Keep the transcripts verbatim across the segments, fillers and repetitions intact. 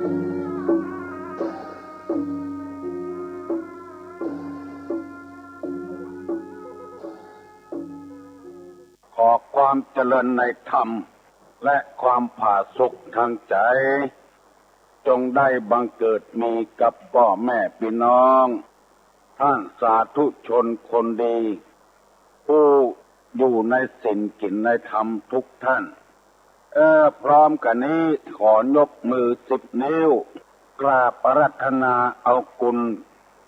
ขอความเจริญในธรรม และความผาสุกทางใจ๋ จงได้บังเกิดมีกับป้อแม่ปี้น้อง ต้านสาธุชนคนดี ผู้อยู่ในศีลกิ๋นในธรรมทุกต้าน เออ พร้อมกั๋นนี้ ขอยกมือสิบนิ้ว กราบอาราธนาเอาคุณ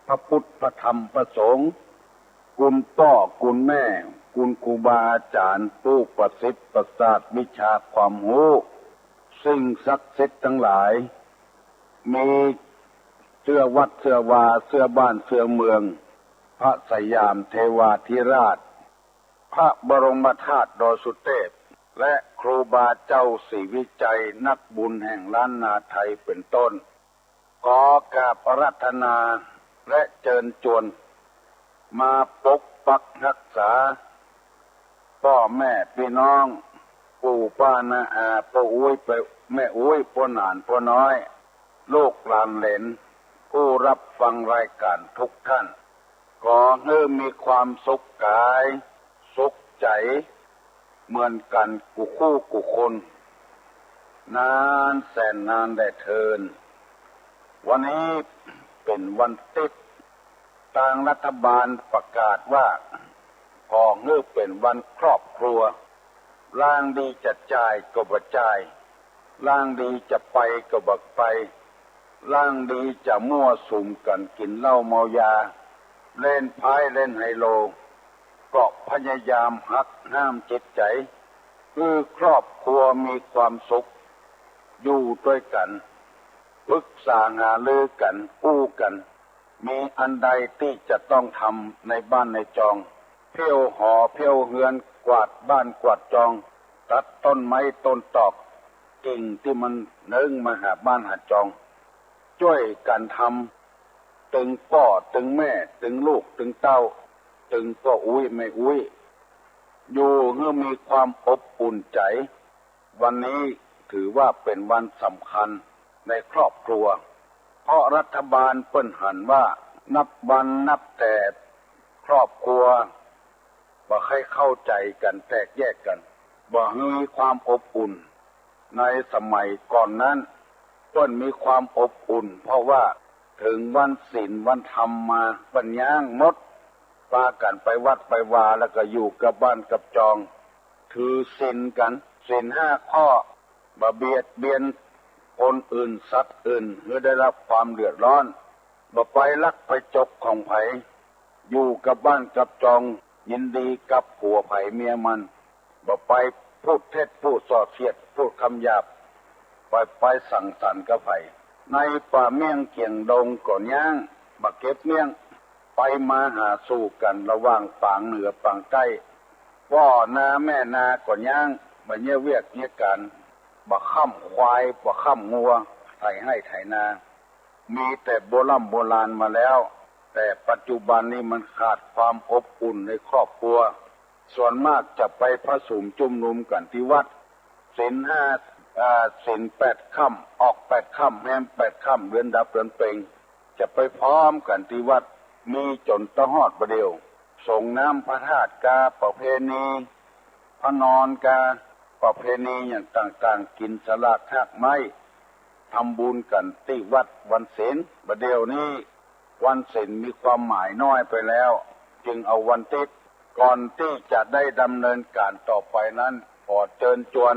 พระพุทธ พระธรรม พระสงฆ์ คุณป้อ คุณแม่ คุณครูบาอาจ๋ารย์ ผู้ประสิทธิ์ประสาทวิชาความฮู้ สิ่งศักดิ์สิทธิ์ตังหลาย มีเสื้อวัดเสื้อวา เสื้อบ้านเสื้อเมือง พระสยามเทวาธิราช พระบรมธาตุดอยสุเทพ และครูบาเจ้าศรีวิชัย นักบุญแห่งล้านนาไทย เป๋นต้น ขอกราบอาราธนาและเจิญจวน มาปกปักฮักษา ป้อแม่ปี้น้อง ปู่ป้าน้าอา ป้ออุ๊ย แม่อุ๊ย ป้อหนาน ป้อน้อย ลูกหลานเหลน ผู้ฮับฟังรายก๋านทุกต้าน ขอหื้อมีความสุขก๋าย สุขใจ๋ เหมือนกั๋นกู้คู่กู้คน นานแสนนานแลเทิน วันนี้เป๋นวันติ๊ด ตางรัฐบาลประกาศว่า ขอหื้อเป๋นวันครอบครัว ลางดีจะจ่ายก็บ่จ่าย ลางดีจะไปก็บ่ไป ลางดีจะมั่วสุมกั๋นกิ๋นเหล้าเมายา เล่นไพ่เล่นไฮโล ก็พยายามหักห้ามจิตใจ๋ หื้อครอบครัวมีความสุข อยู่ตวยกั๋น ปรึกษาหารือกั๋น อู้กั๋น มีอันใดตี้จะต้องทำในบ้านในจอง เผี้ยวหอเผี้ยวเฮือน กวาดบ้านกวาดจอง ตัดต้นไม้ต้นตอก กิ่งตี้มันเนิ้งมาหาบ้านหาจอง จ้วยกั๋นทำ ตึงป้อตึงแม่ ตึงลูกตึงเต้า ตึงป้ออุ๊ยแม่อุ๊ย อยู่หื้อมีความอบอุ่นใจ๋ วันนี้ถือว่าเป๋นวันสำคัญในครอบครัว เพราะรัฐบาลเปิ้นหันว่า นับวันนับแต๊ครอบครัวบ่ใค่เข้าใจ๋กั๋น แตกแยกกั๋น บ่หื้อมีความอบอุ่น ในสมัยก่อนนั้น เปิ้นมีความอบอุ่น เพราะว่าเถิงวันศีลวันธรรมมา เปิ้นย้างหมด ปากั๋นไปวัดไปวา แล้วก็อยู่กับบ้านกับจอง ถือศีลกั๋น ศีลห้าข้อ บ่เบียดเบียนคนอื่นสัตว์อื่นหื้อได้ฮับความเดือดร้อน บ่ไปลักไปจกของใผ อยู่กับบ้านกับจอง ยินดีกับผัวใผเมียมัน บ่ไปพูดเท็จพูดส่อเสียดพูดกำหยาบ บ่ไปสังสรรค์กับใผ ในป่าเมี่ยงเกี่ยงดงก็ย้าง บ่เก็บเมี่ยง ไปมาหาสู่กั๋นระหว่างปางเหนือปางใต้ ป้อนาแม่นาก็ย้าง บ่เยียะเวียกเยียะก๋าน บ่ค้ำควาย บ่ค้ำงัว ไถไฮ่ไถนา มีแต่โบร่ำโบราณมาแล้ว แต่ปัจจุบันนี้มันขาดความอบอุ่นในครอบครัว ส่วนมากจะไปผสมจุมนุมกั๋นตี้วัด ศีลห้า อ่า ศีลแปดค่ำ ออกแปดค่ำ แฮมแปดค่ำ เดือนดับเดือนเพ็ง จะไปพร้อมกั๋นตี้วัด มีจ๋นตะฮอดบ่าเดี่ยว สรงน้ำพระธาตุกา ประเพณีพระนอนกา ประเพณีอย่างต่างๆ กิ๋นสลากฮากไม้ ทำบุญกั๋นตี้วัดวันศีล บ่าเดี่ยวนี้วันศีลมีความหมายน้อยไปแล้ว จึงเอาวันติ๊ด ก่อนตี้จะได้ดำเนินก๋านต่อไปนั้น ขอเจิญจวน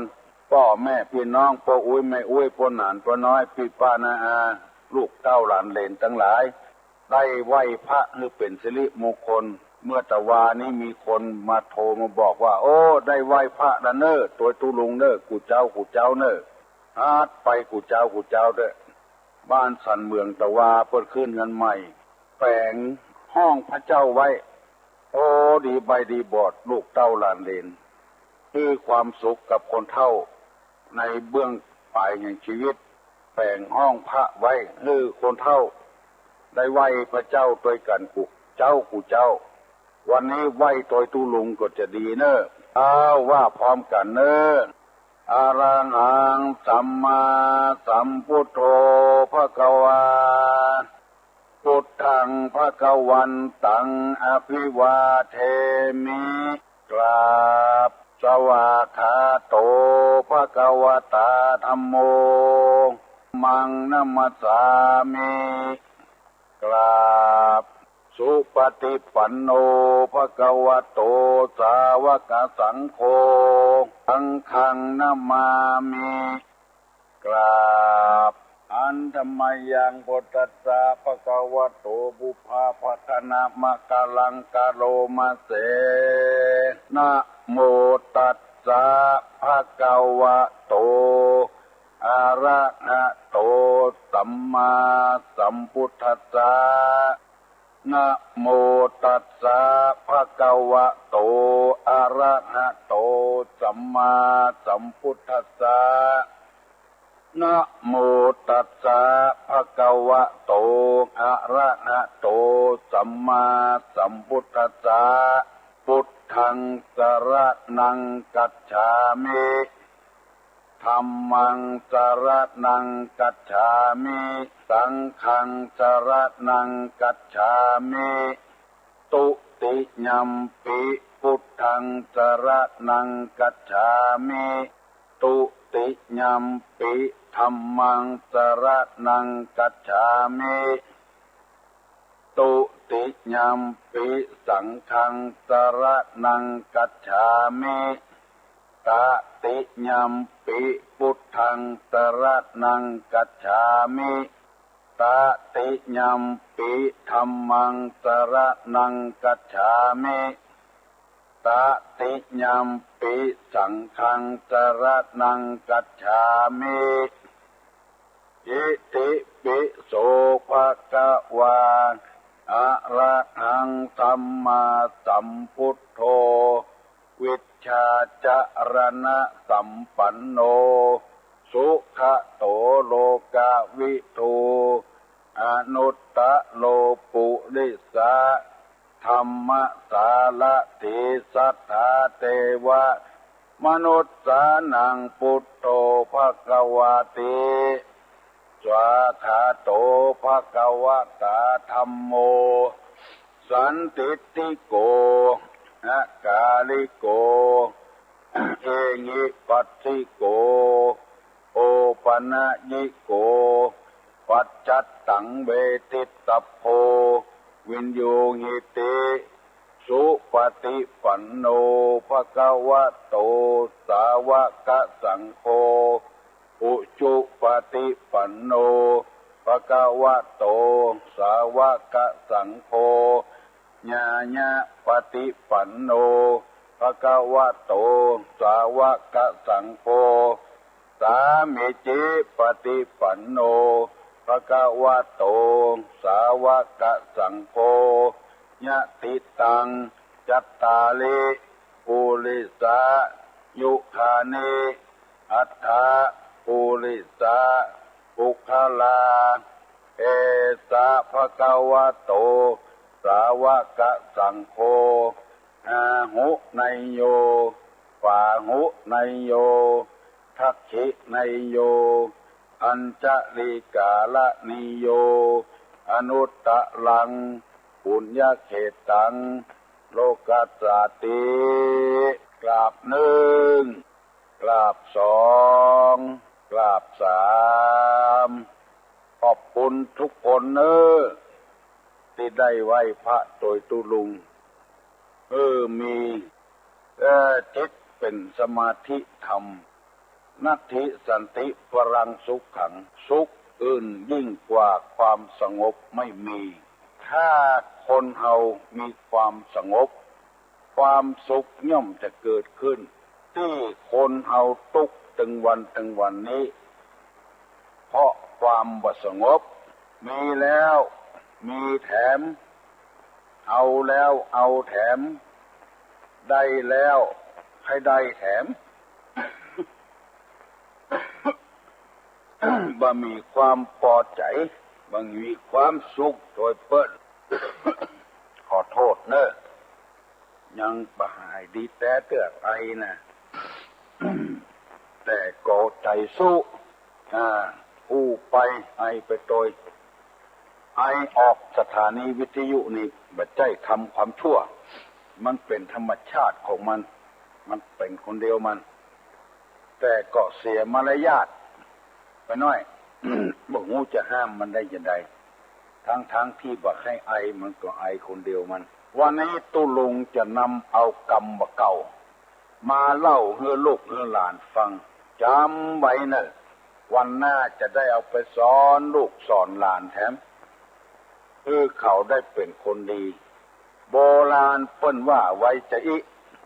ป้อแม่ปี้น้อง ป้ออุ๊ยแม่อุ๊ย ป้อหนานป้อน้อย ปี้ป้าน้าอา ลูกเต้าหลานเหลนตังหลาย ได้ไหว้พระหื้อเป๋นสิริมงคล เมื่อตะวานี้มีคนมาโทรมาบอกว่า โอ้ ได้ไหว้พระแล้วเน่อ ตวยตุ๊ลุงเน่อ กู้เจ๊ากู้เจ๊าเน่อ ฮัดไปกู้เจ๊ากู้เจ๊าเต๊อะ บ้านสันเหมืองตะวาเปิ้นขึ้นเฮือนใหม่ แป๋งห้องพระเจ้าไว้ โอ้ ดีใบ้ดีบอด ลูกเต้าหลานเหลน หื้อความสุขกับคนเฒ่า ในเบื้องป๋ายแห่งชีวิต แป๋งห้องพระไว้ หื้อคนเฒ่า ได้ไหว้พระเจ้าตวยกั๋นกู้เจ๊ากู้เจ๊า วันนี้ไหว้ตวยตุ๊ลุงก็จะดีเน่อ อ้าว ว่าพร้อมกั๋นเน่อ อะระหัง สัมมาสัมพุทโธ ภะคะวา พุทธัง ภะคะวันตัง อะภิวาเทมิ กราบ สวากขาโต ภะคะวะตา ธัมโม ธัมมัง นะมัสสามิ กราบ สุปะฏิปันโน ภะคะวะโต สาวกสังโฆ สังฆัง นะมามิ กราบ หันธะมะยัง พุทธัสสะ ภะคะวะโต ปุพพะภะคะนะมะกะลัง กะโรมะเส นะโมตัสสะ ภะคะวะโต อะระหะโต สัมมาสัมพุทธัสสะ นะโมตัสสะ ภะคะวะโต อะระหะโต สัมมาสัมพุทธัสสะ นะโมตัสสะ ภะคะวะโต อะระหะโต สัมมาสัมพุทธัสสะ พุทธัง สะระณัง กัจฉามิ ธัมมัง สะระณัง กัจฉามิ สังฆัง สะระณัง กัจฉามิ ตุติยัมปิ พุทธัง สะระณัง กัจฉามิ ตุติยัมปิ ธัมมัง สะระณัง กัจฉามิ ตุติยัมปิ สังฆัง สะระณัง กัจฉามิ ตะติยัมปิ พุทธัง สะระณัง กัจฉามิ ตะติยัมปิ ธัมมัง สะระณัง กัจฉามิ ตะติยัมปิ สังฆัง สะระณัง กัจฉามิ อิติปิโส ภะคะวา อะระหัง สัมมาสัมพุทโธ วิชชาจะรณะสัมปันโน สุขะโต โลกะวิทู อนุตตะโร ปุริสะธัมมะสารถี สัทธาเตวะมนุสสานัง พุทโธ ภะคะวาติ สวากขาโต ภะคะวะตา ธัมโม สันทิฏฐิโก อะกาลิโก เอหิปัสสิโก โอปะนะยิโก ปัจจัตตัง เวทิตตะโพ วินยูหิติ สุปะฏิปันโน ภะคะวะโต สาวะกะสังโฆ อุจุปะฏิปันโน ภะคะวะโต สาวะกะสังโฆ ญาญะปะฏิปันโน ภะคะวะโต สาวะกะสังโฆ สามีจิปะฏิปันโน ภะคะวะโต สาวะกะสังโฆ ยะถิตัง จัตตาริ ปุริสายุคานิ อัตถะ ปุริสะ ปุคคลา เอสะ ภะคะวะโต สาวะกะสังโฆ อาหุเนยโย ปาหุเนยโย ทักขิเนยโย อัญชลีกาละนีโย อนุตตะรัง ปุญญะเขตตัง โลกัสสาติ กราบนึ่ง กราบสอง กราบสาม ขอบคุณทุกคนเน้อ ตี้ได้ไหว้พระโตยตุ๊ลุง เออ มี เออ จิตเป๋นสมาธิธรรม นัตถิสันติปรังสุขัง สุขอื่นยิ่งกว่าความสงบไม่มี ถ้าคนเฮามีความสงบ ความสุขย่อมจะเกิดขึ้น ตี้คนเฮาตุ๊กข์ตึงวันตึงวันนี้ เพราะความบ่สงบ มีแล้วมีแถม เอาแล้วเอาแถม ได้แล้วใค่ได้แถม บ่มีความปอใจ๋ บ่มีความสุขโตยเปิ้น ขอโต้ษเน้อ ยังบ่หายดีแต๊เตื้อ ไอน่ะ แต่ก็ใจ๋สู้ อ่า อู้ไป ไอไปตวย ไอออกสถานีวิทยุนี่บ่ใจ้ทำความชั่ว มันเป๋นธรรมชาติของมัน มันเป๋นคนเดียวมัน แต่ก็เสียมารยาทไปหน้อย บ่ฮู้จะห้ามมันได้จาใด ทั้งๆ ตี้บ่ใค่ไอมันก็ไอคนเดียวมัน วันนี้ตุ๊ลุงจะนำเอากำบ่าเก่า มาเล่าหื้อลูกหื้อหลานฟัง จ๋ำไว้เน่อ วันหน้าจะได้เอาไปสอนลูกสอนหลานแถม หื้อเขาได้เป๋นคนดี โบราณเปิ้นว่าไว้จะอี้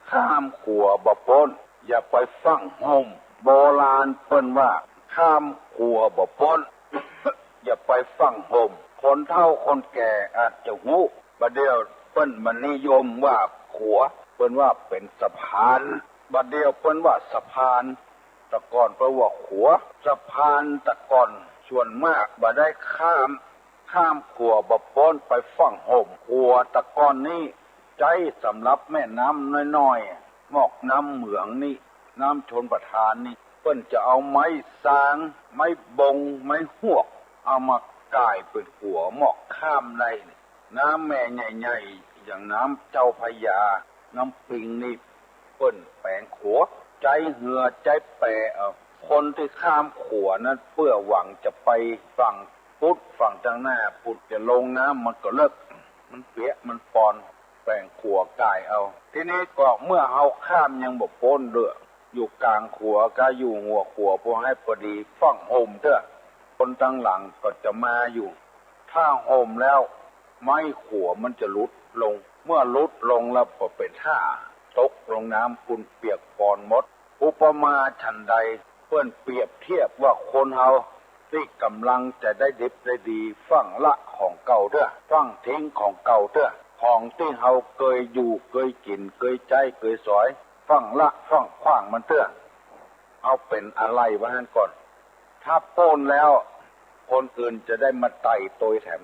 ข้ามขัวบ่ป๊น อย่าไปฟั่งห่ม โบราณเปิ้นว่าข้ามขัวบ่ป๊น อย่าไปฟั่งห่ม คนเฒ่าคนแก่อาจจะฮู้ บ่าเดี่ยวเปิ้นมานิยมว่าขัว เปิ้นว่าเป๋นสะพาน บ่าเดี่ยวเปิ้นว่าสะพาน แต่ก่อนเปิ้นว่าขัว สะพานแต่ก่อนส่วนมากบ่ได้ข้าม ข้ามขัวบ่ป๊นไปฟั่งห่ม ขัวแต่ก่อนนี้ใจ๊สำหรับแม่น้ำน้อยๆ หมอกน้ำเหมืองนี่ น้ำชลประทานนี่ เปิ้นจะเอาไม้ซาง ไม้บง ไม้ฮวก เอามาก่ายเป๋นขัวหมอกข้ามได้นี่ น้ำแม่ใหญ่ๆ อย่างน้ำเจ้าพระยา น้ำปิงนี่ เปิ้นแป๋งขัว ใจ๊เฮือ ใจ๊แปเอา คนตี้ข้ามขัวนั้นเปื้อหวังจะไปฝั่งปุ้น ฝั่งตางหน้าปุ้น จะลงน้ำมันก็เลิก มันเปียก มันปอน แป๋งขัวก่ายเอา ทีนี้ก็เมื่อเฮาข้ามยังบ่ป๊นเตื้อ อยู่ก๋างขัวก้า อยู่หัวขัว ปอหื้อปอดี ฟั่งห่มเตื้อ คนตางหลังก็จะมาอยู่ ถ้าห่มแล้ว ไม้ขัวมันจะหลุดลง เมื่อหลุดลงแล้วก็เป๋นท่าตกลงน้ำปุ้น เปียกปอนหมด อุปมาฉันใด เปิ้นเปรียบเทียบว่าคนเฮาตี้ก่ำลังจะได้ดิบได้ดี ฟั่งละของเก่าเตื้อ ฟั่งทิ้งของเก่าเตื้อ ของตี้เฮาเกยอยู่ เกยกิ๋น เกยใจ๊ เกยสอย ฟั่งละ ฟั่งขว้างมันเตื้อ เอาเป๋นอะไหล่ไว้หั้นก่อน ถ้าป๊นแล้ว คนอื่นจะได้มาไต่ตวยแถม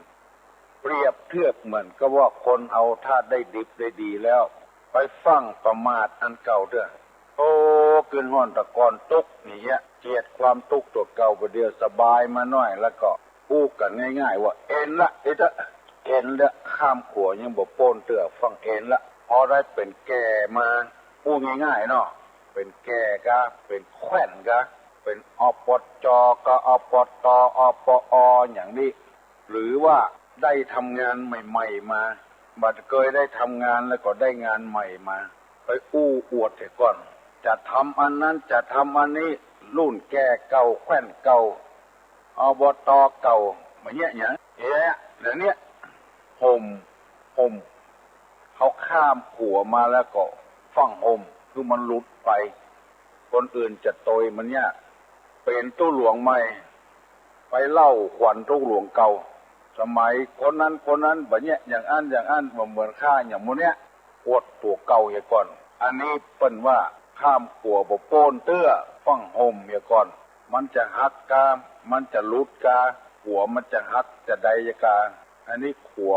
เปรียบเทียบเหมือนกับว่าคนเฮาถ้าได้ดิบได้ดีแล้ว ไปฟั่งประมาทอันเก่าเตื้อ โอ้ กึ๊ดฮ้อนแต่ก่อนตุ๊กข์นี่เยียะ เจียดความตุ๊กข์ตั๋วเก่า บ่าเดี่ยวสบายมาหน้อย แล้วก็อู้กั๋นง่ายๆ ว่าเอนละ เอนละ เอนละ ข้ามขัวยังบ่ป๊นเตื้อ ฟั่งเอนละ พอได้เป๋นแก่มา อู้ง่ายๆ เนาะ เป๋นแก่ก้า เป๋นแคว่นก้า เป๋น อปจ ก้า อปต อปอ อย่างนี้ หรือว่าได้ทำงานใหม่ๆ มา บ่เกยได้ทำงานแล้วก็ได้งานใหม่มา ไปอู้อวดเหียก่อน จะทำอันนั้น จะทำอันนี้ รุ่นแก่เก่า แคว่นเก่า อบต เก่า บ่าเยียะหยัง เยียะ แล้วเนี่ย ห่ม ห่ม เฮาข้ามขัวมาแล้วก็ฟั่งห่ม คือมันหลุดไป คนอื่นจะตวยมันยาก เป๋นตุ๊หลวงใหม่ ไปเล่าขวัญตุ๊หลวงเก่า สมัยคนนั้นคนนั้นบ่าเยียะอย่างอั้นอย่างอั้น บ่เหมือนข้าอย่างหมู่เนี้ย อวดตั๋วเก่าเหียก่อน อันนี้เปิ้นว่าข้ามขัวบ่ป๊นเตื้อ ฟั่งห่มเหียก่อน มันจะหักก้า มันจะหลุดก้า ขัวมันจะหักจะใดก้า อันนี้ขัว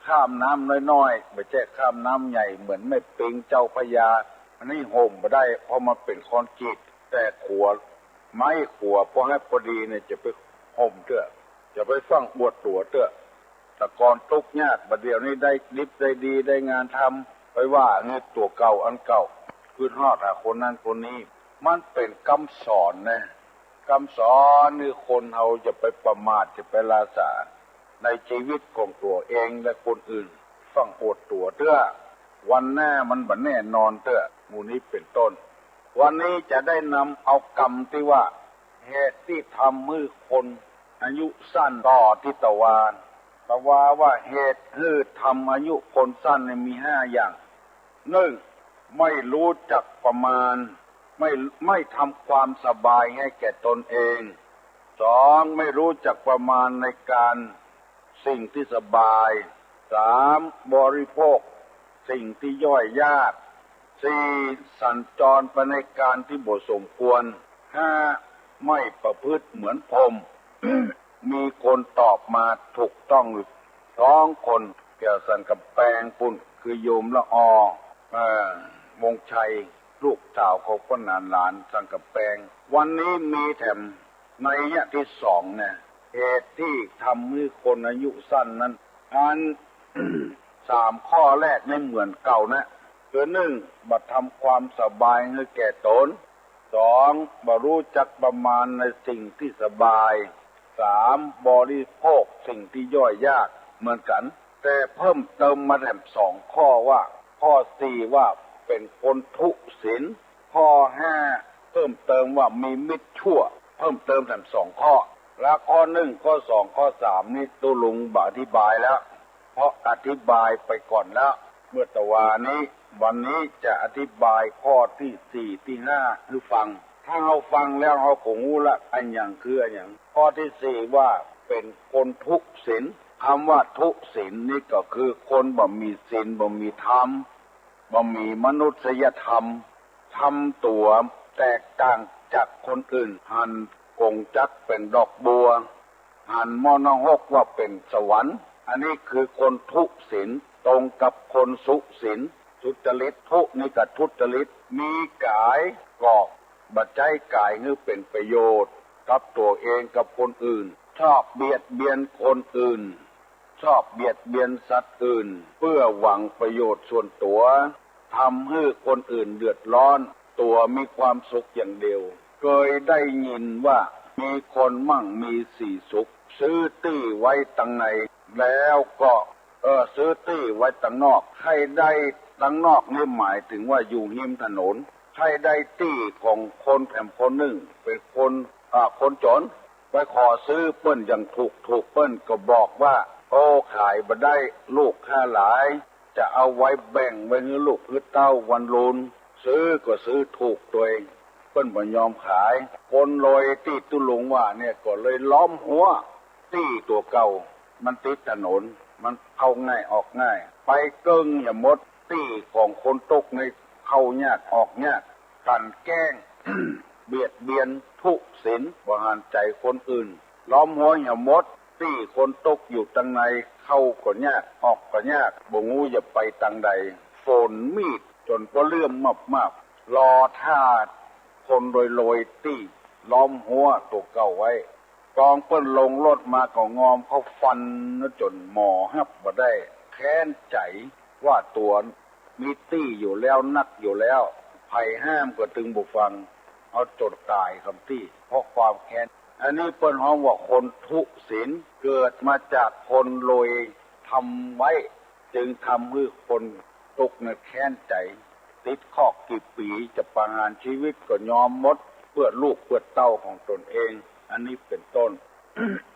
ข้ามน้ำน้อยๆ บ่ใจ้ข้ามน้ำใหญ่เหมือนแม่ปิงเจ้าพระยา อันนี้ห่มบ่ได้ เพราะมันเป๋นคอนกรีต แต่ขัว ไม้ขัวปอหื้อปอดีเนี่ยจะไปห่มเตื้อ จะไปฟั่งอวดตั๋วเตื้อ แต่ก่อนตุ๊กข์ยาก บ่าเดี่ยวนี้ได้ดิบได้ดี ได้งานทำ ไปว่าเงยตั๋วเก่าอันเก่า กึ๊ดฮ้อนหาคนนั้นคนนี้ มันเป๋นกำสอนนะ กำสอนหื้อคนเฮาอย่าไปประมาท อย่าไปละสา ในจีวิตของตั๋วเองและคนอื่น ฟั่งอวดตั๋วเตื้อ วันหน้ามันบ่แน่นอนเตื้อ หมู่นี้เป๋นต้น วันนี้จะได้นำเอากำตี้ว่า เหตุตี้ทำหื้อคนอายุสั้น ต่อตี้ตะวา ตะวาว่าเหตุหื้อทำอายุคนสั้นเนี่ยมีห้าอย่าง นึ่ง ไม่รู้จักประมาณ ไม่ ไม่ทำความสบายให้แก่ตนเอง สอง ไม่รู้จักประมาณในการสิ่งที่สบาย สาม บริโภคสิ่งที่ย่อยยาก สี่ สัญจรไปในการที่บ่สมควร ห้า ไม่ประพฤติเหมือนพรหม มีคนตอบมาถูกต้องอยู่สองคน แก้วสันกำแปงปุ้น คือโยมละออ เอ่อ วงศ์ชัย ลูกสาวของป้อหนานหลานสังกะแปง วันนี้มีแถมนัยยะตี้สองเนี่ย เหตุตี้ทำหื้อคนอายุสั้นนั้น อัน สามข้อแรกนี่เหมือนเก่านะ คือหนึ่ง บ่ทำความสบายหื้อแก่ตน สอง บ่ฮู้จักประมาณในสิ่งตี้สบาย สาม บริโภคสิ่งตี้ย่อยยากเหมือนกั๋น แต่เพิ่มเติมมาแถมสองข้อว่า ข้อสี่ว่าเป๋นคนทุศีล ข้อห้าเพิ่มเติมว่ามีมิตรชั่ว เพิ่มเติมแถมสองข้อ และข้อหนึ่ง ข้อสอง ข้อสามนี่ตุ๊ลุงบ่อธิบายแล้ว เพราะอธิบายไปก่อนแล้ว เมื่อตะวานี้ วันนี้จะอธิบายข้อตี้สี่ตี้ห้าหื้อฟัง ถ้าเฮาฟังแล้วเฮาก็ฮู้ละ อะหยังคืออะหยัง ข้อตี้สี่ว่าเป๋นคนทุศีล กำว่าทุศีลนี่ก็คือคนบ่มีศีล บ่มีธรรม บ่มีมนุษยธรรม ทำตั๋วแตกต่างจากคนอื่น หันกงจักรเป๋นดอกบัว หันหม้อน้ำฮกว่าเป๋นสวรรค์ อันนี้คือคนทุศีล ตรงกับคนสุศีล สุจริต ทุนี่ก็ทุจริต มีก๋ายก็บ่ใจ๊ก๋ายหื้อเป๋นประโยชน์กับตั๋วเองกับคนอื่น ชอบเบียดเบียนคนอื่น ชอบเบียดเบียนสัตว์อื่น เพื่อหวังประโยชน์ส่วนตั๋ว ทำหื้อคนอื่นเดือดร้อน ตั๋วมีความสุขอย่างเดียว เกยได้ยินว่ามีคนมั่งมีสีสุข ซื้อตี้ไว้ตังใน แล้วก็ เออ ซื้อตี้ไว้ตังนอก ใค่ได้ตังนอกนี่หมายถึงว่าอยู่ฮิมถนน ใค่ได้ตี้ของคนแถมคนนึ่ง เป๋นคน อ่า คนจ๋น ไปขอซื้อเปิ้นอย่างถูกๆ เปิ้นก็บอกว่า โอ้ ขายบ่ได้ ลูกข้าหลาย จะเอาไว้แบ่งไว้หื้อลูกหื้อเต้าวันลุน ซื้อก็ซื้อถูกตวย เปิ้นบ่ยอมขาย คนรวยตี้ตุ๊ลุงว่าเนี่ยก็เลยล้อมฮั้วตี้ตั๋วเก่า มันติดถนน มันเข้าง่ายออกง่าย ไปเกิ่งเหียหมด ตี้ของคนตุ๊กในเข้ายากออกยาก กลั่นแกล้ง เบียดเบียน ทุศีล บ่หันใจ๋คนอื่น ล้อมฮั้วเหียหมด ตี้คนตุ๊กอยู่ตังใน เข้าก็ยาก ออกก็ยาก บ่ฮู้จะไปตังใด ฝนมีดจ๋นก็เลื่อมมับๆ รอถ่าคนรวยๆ ตี้ล้อมฮั้วตั๋วเก่าไว้ กองเปิ้นลงรถมาก็งอมเข้าฟันจ๋นหมอฮับบ่ได้ แค้นใจ๋ว่าตั๋วมีตี้อยู่แล้วนักอยู่แล้ว ใผห้ามก็ตึงบ่ฟัง เอาจ๋นต๋ายกำตี้ เพราะความแค้น อันนี้เปิ้นฮ้องว่าคนทุศีล เกิดมาจากคนรวยทำไว้ จึงทำหื้อคนตุ๊กข์นั้นแค้นใจ๋ ติดคอกกี่ปี๋ จะประหารชีวิตก็ยอมหมด เปื้อลูกเปื้อเต้าของต๋นเอง อันนี้เป๋นต้น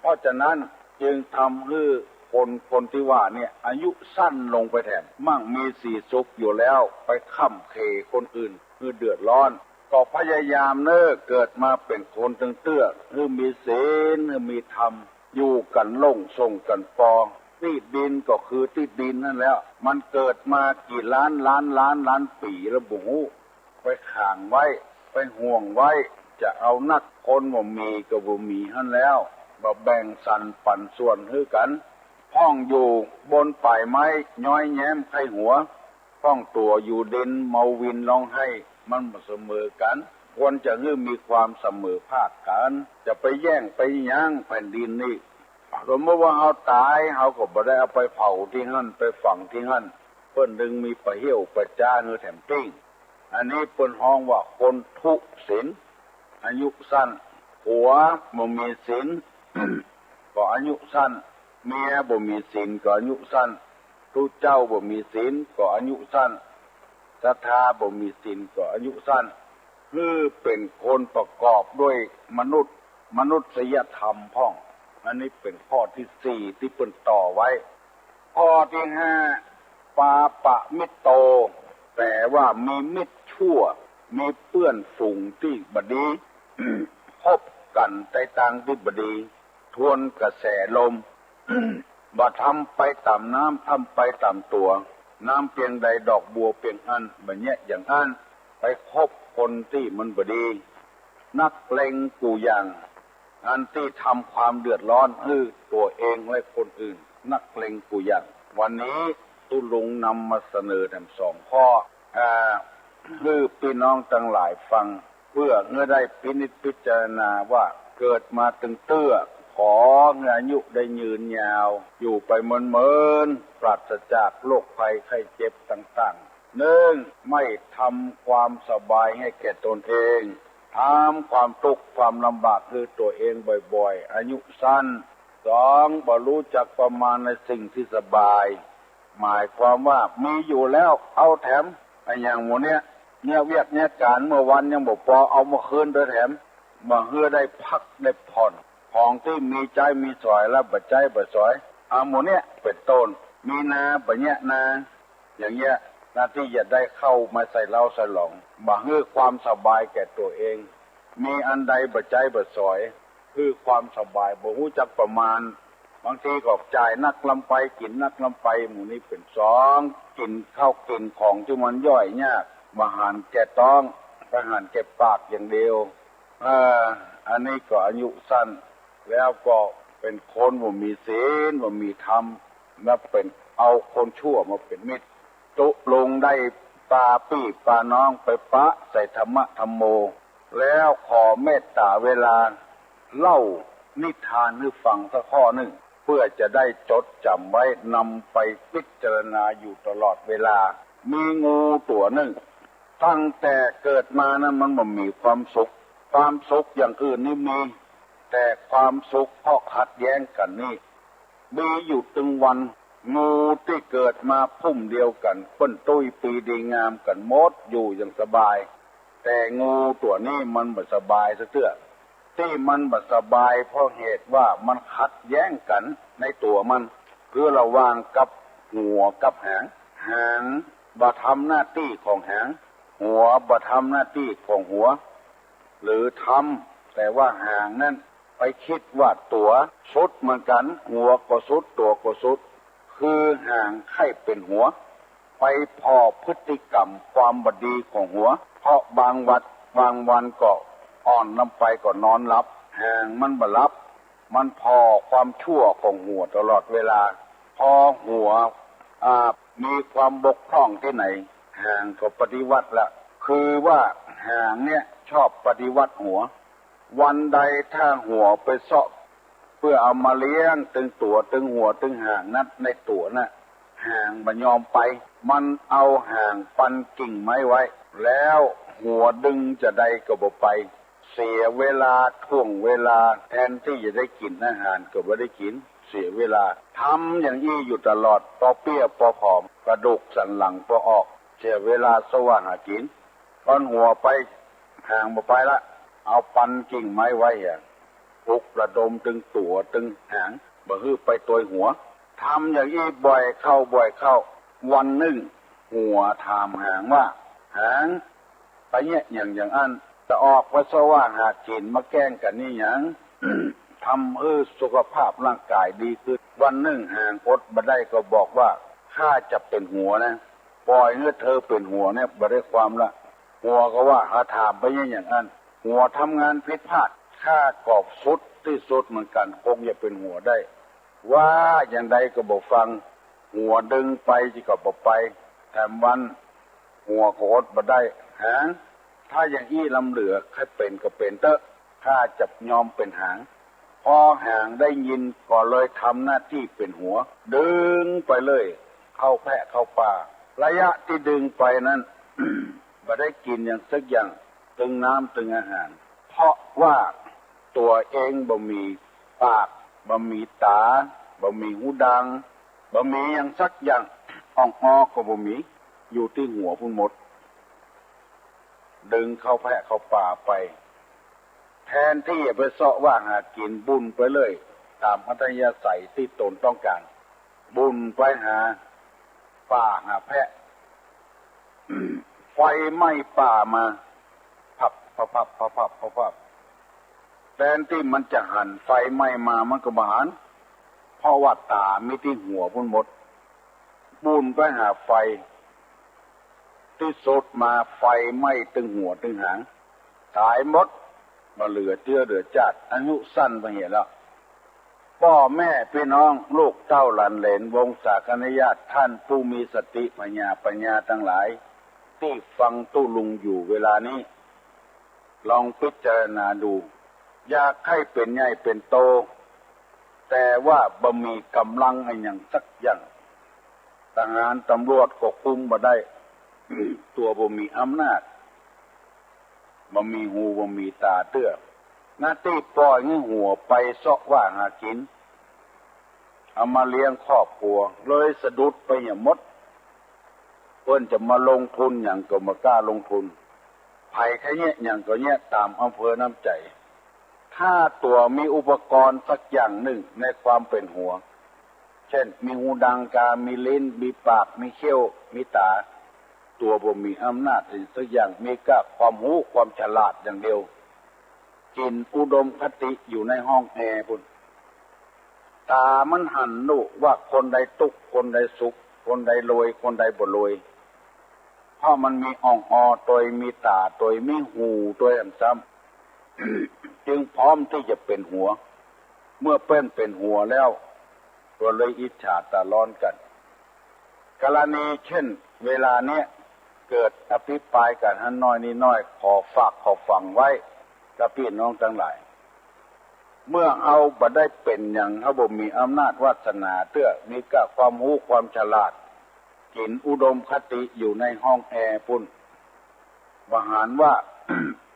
เพราะฉะนั้นจึงทำหื้อคน คนตี้ว่าเนี่ย อายุสั้นลงไปแถม มั่งมีสีสุขอยู่แล้ว ไปค่ำเขคนอื่นหื้อเดือดร้อน ก็พยายามเน่อ เกิดมาเป๋นคนตึงเตื้อ หื้อมีศีล หื้อมีธรรม อยู่กั๋นโล่งส่งกั๋นปอ ตี้ดินก็คือตี้ดินหั้นแหละ มันเกิดมากี่ล้านล้านล้านล้านปี๋แล้วบ่ฮู้ ไปขังไว้ ไปห่วงไว้ จะเอานัก คนบ่มีก็บ่มีหั้นแล้ว บ่แบ่งสรรปันส่วนหื้อกั๋น พ่องอยู่บนป๋ายไม้ ย้อยแย้มใค่หัว พ่องตั๋วอยู่ดิน เมาวินฮ้องไห้ มันบ่เสมอกั๋น ควรจะหื้อมีความเสมอภาคกั๋น จะไปแย่งไปหย้างแผ่นดินนี่ สมมุติว่าเฮาต๋าย เฮาก็บ่ได้เอาไปเผาตี้หั้น ไปฝังตี้หั้น เปิ้นจึงมีปะเหี่ยวปะจ๊าหื้อแถมปิ้ง อันนี้เปิ้นฮ้องว่าคนทุศีล อายุสั้น ผัวบ่มีศีล ก็อายุสั้น เมียบ่มีศีลก็อายุสั้น ตุ๊เจ้าบ่มีศีลก็อายุสั้น ศรัทธาบ่มีศีลก็อายุสั้น หื้อเป๋นคนประกอบด้วยมนุษย์ มนุษยธรรมพ่อง อันนี้เป๋นข้อตี้สี่ตี้เปิ้นต่อไว้ ข้อตี้ห้า ปาปะมิตโต แปลว่ามีมิตรชั่ว มีเปื้อนฝูงตี้บ่ดี คบกั๋นในตางตี้บ่ดี ทวนกระแสลม บ่ทำไปต๋ามน้ำ ทำไปต๋ามตั๋ว น้ำเปียงใดดอกบัวเปียงอั้น บ่าเยียะอย่างอั้น ไปคบคนตี้มันบ่ดี นักเลงกู้อย่าง อันตี้ทำความเดือดร้อนหื้อตั๋วเองและคนอื่น นักเลงกู้อย่าง วันนี้ตุ๊ลุงนำมาเสนอแถมสองข้อ อ่า หื้อปี้น้องตังหลายฟัง เปื้อหื้อได้พินิจพิจารณาว่าเกิดมาตึงเตื้อ ขอหื้ออายุได้ยืนยาว อยู่ไปเมินๆ ปราศจากโรคภัยไข้เจ็บต่างๆ นึ่ง ไม่ทำความสบายให้แก่ตนเอง ทำความตุ๊กข์ความลำบากหื้อตั๋วเองบ่อยๆ อายุสั้น สอง บ่ฮู้จักประมาณในสิ่งตี้สบาย หมายความว่ามีอยู่แล้วเอาแถม อะหยังหมู่เนี้ย เยียะเวียกเยียะก๋านเมื่อวันยังบ่ปอ เอาเมื่อคืนตวยแถม บ่หื้อได้พักได้ผ่อน ของตี้มีใจ๊มีสอยแล้วบ่ใจ๊บ่สอย อะหมู่เนี้ยเป๋นต้น มีนาบ่เยียะนา อย่างเยียะ นาตี้จะได้เข้ามาใส่เล้าใส่หลอง บ่หื้อความสบายแก่ตั๋วเอง มีอันใดบ่ใจ๊บ่สอย หื้อความสบาย บ่ฮู้จักประมาณ บางทีก็จ่ายนักล้ำไป กิ๋นนักล้ำไป หมู่นี้เป๋นสอง กิ๋นข้าวกิ๋นของตี้มันย่อยยาก บ่หันแก่ต๊อง ไปหันแก่ปากอย่างเดียว เออ อันนี้ก็อายุสั้น แล้วก็เป๋นคนบ่มีศีล บ่มีธรรม แล้วเป๋นเอาคนชั่วมาเป๋นมิตร ตกลงได้ปาปี้ปาน้องไปปะใส่ธรรมะธัมโม แล้วขอเมตต๋าเวลาเล่านิทานหื้อฟังสักข้อนึ่ง เปื้อจะได้จดจ๋ำไว้ นำไปพิจารณาอยู่ตลอดเวลา มีงูตั๋วนึ่ง ตั้งแต่เกิดมานั้นมันบ่มีความสุข ความสุขอย่างอื่นนี่มี แต่ความสุขเพราะขัดแย้งกั๋นนี่ มีอยู่ตึงวัน งูตี้เกิดมาพุ่มเดียวกั๋น เปิ้นตุ้ยปีดีงามกั๋นหมด อยู่อย่างสบาย แต่งูตั๋วนี้มันบ่สบายสักเตื้อ ตี้มันบ่สบายเพราะเหตุว่ามันขัดแย้งกั๋นในตั๋วมัน คือระหว่างกับหัวกับหาง หางบ่ทำหน้าตี้ของหาง หัวบ่ทำหน้าตี้ของหัว หรือทำ แต่ว่าหางนั้นไปกึ๊ดว่าตั๋วสุดเหมือนกั๋น หัวก็สุด ตั๋วก็สุด คือหางใค่เป๋นหัว ไปผ่อพฤติกรรมความบ่ดีของหัว เพราะบางวัด บางวันก็อ่อนล้ำไปก็นอนหลับ หางมันบ่หลับ มันผ่อความชั่วของหัวตลอดเวลา พอหัว อ่า มีความบกพร่องตี้ไหน หางก็ปฏิวัติละ คือว่าหางเนี่ยชอบปฏิวัติหัว วันใดถ้าหัวไปเซาะ เปื้อเอามาเลี้ยงตึงตั๋วตึงหัวตึงหางนั้น ในตั๋วน่ะ หางบ่ยอมไป มันเอาหางปันกิ่งไม้ไว้ แล้วหัวดึงจาใดก็บ่ไป เสียเวลาถ่วงเวลา แทนตี้จะได้กิ๋นอาหารก็บ่ได้กิ๋น เสียเวลา ทำอย่างอี้อยู่ตลอด ปอเปี้ยปอผอม กระดูกสันหลังปอออก เสียเวลาเซาะหากิ๋น ตอนหัวไป หางบ่ไปละ เอาปันกิ่งไม้ไว้อะ ปลุกระดมตึงตั๋วตึงหาง บ่หื้อไปตวยหัว ทำอย่างอี้บ่อยเข้าบ่อยเข้า วันนึ่ง หัวถามหางว่า หาง ไปเยียะหยังอย่างอั้น จะออกไปเซาะหากิ๋นมาแก้งกั๋นนี่หยัง ทำหื้อสุขภาพร่างก๋ายดีขึ้น วันนึ่งหางอดบ่ได้ก็บอกว่า ข้าจะเป๋นหัวนะ ป่อยหื้อเธอเป๋นหัวเนี่ยบ่ได้ความละ หัวก็ว่า หาถามไปเยียะหยังอั้น หัวทำงานผิดพลาด ข้าก็สุดตี้สุดเหมือนกั๋น คงจะเป๋นหัวได้ ว่าอย่างใดก็บ่ฟัง หัวดึงไปจิก็บ่ไป แถมวัน หัวก็อดบ่ได้ หาง ถ้าอย่างอี้ล้ำเหลือ ใค่เป๋นก็เป๋นเต๊อะ ข้าจะยอมเป๋นหาง พอหางได้ยินก็เลยทำหน้าตี้เป๋นหัว ดึงไปเลย เข้าแพะเข้าป่า ระยะตี้ดึงไปนั้น บ่ได้กิ๋นหยังสักอย่าง ตึงน้ำตึงอาหาร เพราะว่าตั๋วเองบ่มีปาก บ่มีต๋า บ่มีหูดัง บ่มีหยังสักอย่าง อ่องออก็บ่มี อยู่ตี้หัวพุ้นหมด ดึงเข้าแพะเข้าป่าไป แทนตี้จะไปเซาะหากิ๋น บุ่นไปเลย ต๋ามอัธยาศัยตี้ตนต้องก๋าน บุ่นไปหาป่าหาแพะ ไฟไหม้ป่ามา พับ พับ พับ พับ พับ พับ พับ แทนตี้มันจะหันไฟไหม้มา มันก็บ่หัน เพราะว่าต๋ามีตี้หัวพุ้นหมด บุ่นไปหาไฟ ตี้สุดมาไฟไหม้ตึงหัวตึงหาง ต๋ายหมด บ่เหลือเจื้อเหลือจาด อายุสั้นไปเหียแล้ว ป้อแม่ปี้น้อง ลูกเต้าหลานเหลน วงศาคณาญาติ ท่านผู้มีสติผญาปั๋ญญาตังหลาย ตี้ฟังตุ๊ลุงอยู่เวลานี้ ลองพิจารณาดู อยากใค่เป๋นใหญ่เป๋นโต แต่ว่าบ่มีก๋ำลังอะหยังสักอย่าง ทหารตำรวจก็คุมบ่ได้ ตั๋วบ่มีอำนาจ บ่มีหูบ่มีต๋าเตื้อ หน้าตี้ป่อยหื้อหัวไปเซาะว่าหากิ๋น เอามาเลี้ยงครอบครัว เลยสะดุดไปเหียหมด เปิ้นจะมาลงทุนหยังก็บ่กล้าลงทุน ใผใค่เยียะหยังก็เยียะต๋ามอำเภอน้ำใจ๋ ถ้าตั๋วมีอุปกรณ์สักอย่างนึ่งในความเป๋นหัว เจ้น มีฮูดังกา มีลิ้น มีปาก มีเขี้ยว มีต๋า ตั๋วบ่มีอำนาจอะหยังสักอย่าง มีก้าความฮู้ความฉลาดอย่างเดียว กิ๋นอุดมคติอยู่ในห้องแอร์ปู้น ต๋ามันหันฮู้ว่าคนใดตุ๊กข์ คนใดสุข คนใดรวย คนใดบ่รวย เพราะมันมีอ่องออตวย มีต๋าตวย มีหูตวย แหมซ้ำ จึงพร้อมตี้จะเป๋นหัว เมื่อเปิ้นเป๋นหัวแล้ว ก็เลยอิจฉาต๋าฮ้อนกั๋น กรณีเจ้น เวลาเนี้ย เกิดอภิปรายกั๋นหั้นน้อยนี่น้อย ขอฝากขอฝังไว้กับปี้น้องตังหลาย เมื่อเฮาบ่ได้เป๋นหยัง เฮาบ่มีอำนาจวาสนาเตื้อ มีก้าความฮู้ความฉลาด กิ๋นอุดมคติอยู่ในห้องแอร์ปู้น บ่หันว่า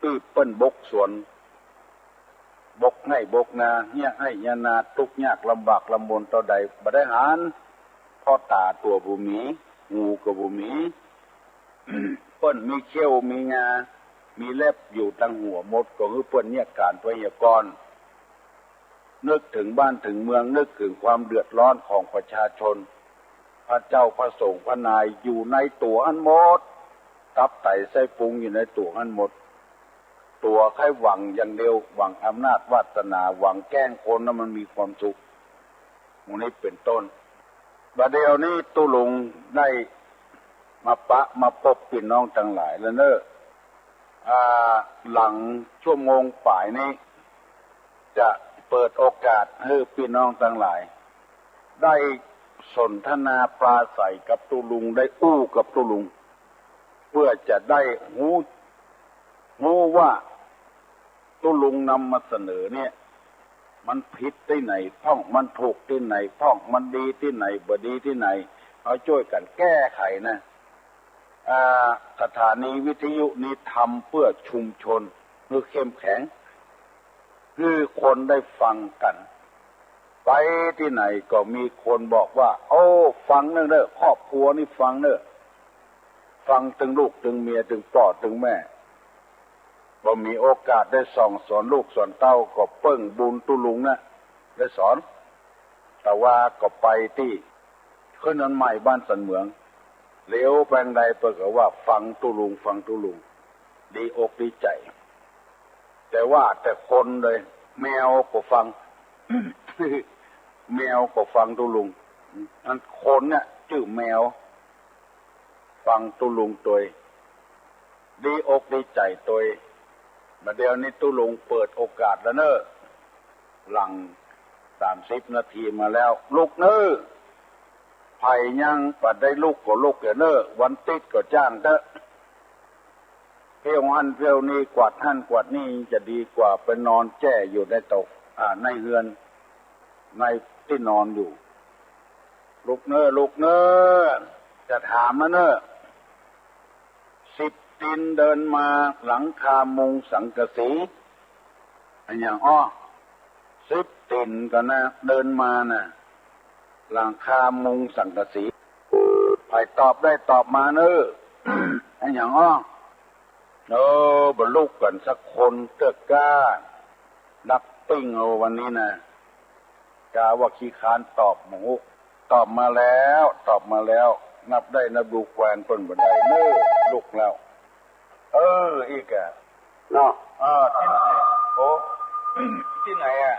ปี้เปิ้นบกสวน บกไฮ่บกนา เยียะไฮ่เยียะนา ตุ๊กข์ยากลำบากลำบนเต้าใด บ่ได้หัน เพราะต๋าตั๋วบ่มี หูก็บ่มี เปิ้นมีเขี้ยวมีงา มีเล็บอยู่ตังหัวหมด ก็หื้อเปิ้นเยียะก๋านไปเหียก่อน นึกเถิงบ้านเถิงเมือง นึกเถิงความเดือดฮ้อนของประชาชน พระเจ้าพระสงฆ์พระนายอยู่ในตั๋วหั้นหมด ตับไตไส้ปุงอยู่ในตั๋วหั้นหมด ตั๋วใค่หวังอย่างเดียว หวังอำนาจวาสนา หวังแกล้งคนหื้อมันมีความสุข หมู่นี้เป๋นต้น บ่าเดี่ยวนี้ตุ๊ลุงได้มาปะมาปบปี้น้องตังหลายแล้วเน่อ อ่า หลังชั่วโมงป๋ายนี้ จะเปิดโอกาสหื้อปี้น้องตังหลาย ได้สนทนาปราศรัยกับตุ๊ลุง ได้อู้กับตุ๊ลุง เปื้อจะได้ฮู้ ฮู้ว่าตุ๊ลุงนำมาเสนอเนี่ย มันผิดตี้ไหนพ่อง มันถูกตี้ไหนพ่อง มันดีตี้ไหน บ่ดีตี้ไหน เอาจ้วยกั๋นแก้ไขนะ อ่า สถานีวิทยุนี้ทำเปื้อชุมชน หื้อเข้มแข็ง หื้อคนได้ฟังกั๋น ไปตี้ไหนก็มีคนบอกว่า โอ้ ฟังเน่อเน่อ ครอบครัวนี้ฟังเน่อ ฟังตึงลูกตึงเมีย ตึงป้อตึงแม่ บ่มีโอกาสได้สั่งสอนลูกสอนเต้า ก็เปิ้งบุญตุ๊ลุงนะ ได้สอน แต่ว่าก็ไปตี้ ขึ้นอันใหม่บ้านสันเหมือง เหลียวไปอันใดเปิ้นก็ว่า ฟังตุ๊ลุง ฟังตุ๊ลุง ดีอกดีใจ๋ แต่ว่าแต่คนเลย แมวก็ฟัง แมวก็ฟังตุ๊ลุง อันคนเนี่ยจื้อแมว ฟังตุ๊ลุงตวย ดีอกดีใจ๋ตวย บ่าเดี่ยวนี้ตุ๊ลุงเปิดโอกาสแล้วเน่อ หลังสามสิบนาทีมาแล้ว ลุกเน่อ ใผยังบ่ได้ลุกก็ลุกเน่อ วันติ๊ดก็จ้างเต๊อะ เที่ยวหั้นเที่ยวนี่ กวาดหั้นกวาดนี่ จะดีกว่าไปนอนแจ้อยู่ในเต๊า อ่า ในเฮือน ในตี้นอนอยู่ ลุกเน่อ ลุกเน่อ จะถามมาเน่อ สิบตี๋นเดินมา หลังคามุงสังกะสี อะหยังอ้อ สิบตี๋นก่อนะ เดินมาน่ะ หลังคามุงสังกะสี ใผตอบได้ตอบมาเน่อ อะหยังอ้อ เออ บ่ลุกกั๋นสักคนเต๊อะก้า ดักปิ้งเอาวันนี้นะ กาว่าขี้ค้านตอบ บ่ฮู้ ตอบมาแล้ว ตอบมาแล้ว นับได้นับดูแควนเปิ้นบ่ได้เน่อ ลุกแล้ว เออ อีกอะ เนาะ เออ ตี้ไหน โอ้ ตี้ไหนอะ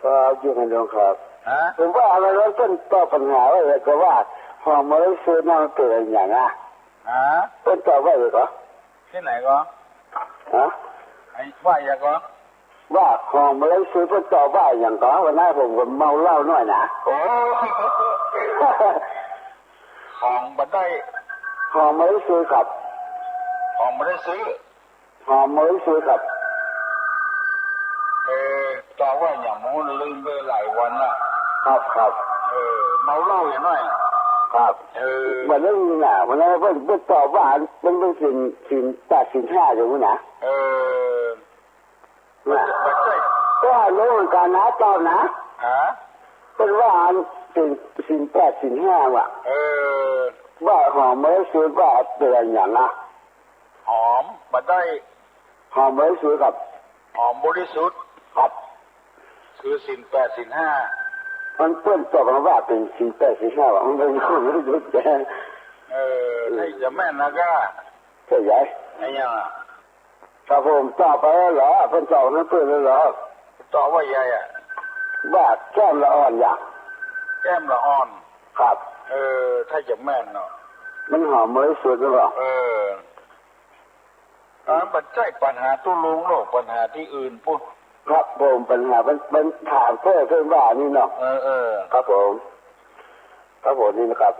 ก็อยู่หั้นดอกครับ ฮะ ผมว่าอะไรวะ เปิ้นตอบปัญหาไว้แล้วก็ว่า ห้องบ่ได้ซื้อน้องเป๋นอะหยังอะ ฮะ เปิ้นตอบว่าอีกเหรอ ตี้ไหนก่อ ฮะ ไอ้ว่าหยังก่อ ว่าห้องบ่ได้ซื้อ เปิ้นตอบว่าหยังก่อ วันนั้นผมก็เมาเหล้าหน่อยนะ โอ้ ห้องบ่ได้ ห้องบ่ได้ซื้อครับ ของบ่ได้ซื้อ หอมบ่ได้ซื้อครับ เออ ตอบว่าหยัง หื้อลืมไปหลายวันละ ครับ ครับ เออ เมาเหล้าอย่างน้อย ครับ เออ วันนั้นน่ะ วันนั้นเปิ้น เปิ้นตอบว่าเปิ้น เปิ้นศีล ศีลแปดศีลห้าอยู่นะ เออ น่ะ บ่ใจ้ ก็รู้เหมือนกั๋นนะ ตอบนะ ฮะ เปิ้นว่าศีล ศีลแปดศีลห้าว่ะ เออ ว่าหอมบ่ได้ซื้อว่าเป๋นอะหยังอะ หอมบ่ได้ หอมบ่ได้ซื้อครับ หอมบริสุทธิ์ ครับ คือศีลแปดศีลห้า มันเปิ้นตอบมาว่าเป๋นศีลแปดศีลห้าว่ะ มันเป๋นหอมบ่ได้ซื้อ เออ ถ้าจะแม่นนะก็ ใจ้ใหญ่ ไอ้หยังอะ ครับผม ตอบไปแล้วเหรอ เปิ้นตอบหื้อเปิ้นแล้วเหรอ ตอบว่าใหญ่อะ ว่าแก้มละอ่อนอย่าง แก้มละอ่อน ครับ เออ ถ้าจะแม่นเนาะ มันหอมบ่ได้ซื้อหรือเปล่า เออ อันนั้นบ่ใจ้ปัญหาตุ๊ลุงหรอก ปัญหาตี้อื่นปุ้น ครับผม ปัญหามัน มันถามเปิ้น เปิ้นว่านี่เนาะ เออ เออ ครับผม ครับผม นี่นะครับ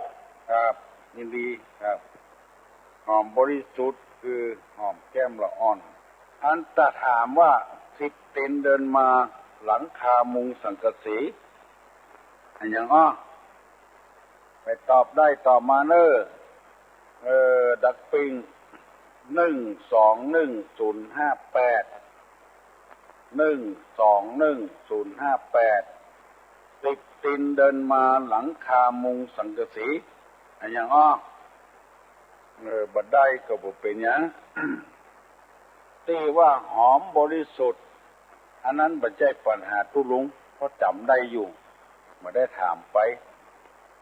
ครับ ยินดีครับ หอมบริสุทธิ์คือหอมแก้มละอ่อน อันตะถามว่า สิบตีนเดินมาหลังคามุงสังกะสี อะหยังอ้อ ไปตอบได้ตอบมาเน่อ เออ ดักปิ้ง หนึ่งสองหนึ่งศูนย์ห้าแปด หนึ่งสองหนึ่งศูนย์ห้าแปด สิบตีนเดินมาหลังคามุงสังกะสี อะหยังอ้อ เออ บ่ได้ก็บ่เป๋นหยัง ตี้ว่าหอมบริสุทธิ์ อันนั้นบ่ใจ้ปัญหาตุ๊ลุง เพราะจ๋ำได้อยู่ บ่ได้ถามไป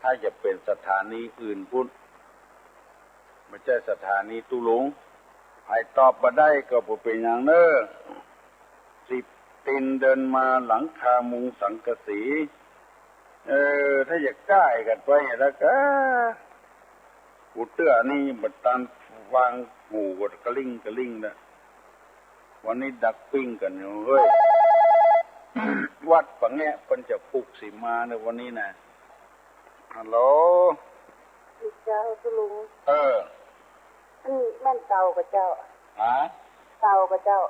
ถ้าจะเป๋นสถานีอื่นปุ้น บ่ใจ้สถานีตุ๊ลุง ใผตอบบ่ได้ก็บ่เป๋นหยังเน่อ สิบตีนเดินมาหลังคามุงสังกะสี เออ ถ้าจะก้ายกั๋นไปแล้วก็ กูเตื้อนี่บ่ตันวางหูก็กระลิ่งกระลิ่งแล้ว วันนี้ดักปิ้งกั๋นอยู่เฮ้ย วัดปะแงะเปิ้นจะผูกสีมาในวันนี้นะ ฮัลโหล เจ้าตุ๊ลุง เออ อันนี้แม่นเต่าก่อเจ้า ฮะ เต่าก่อเจ้า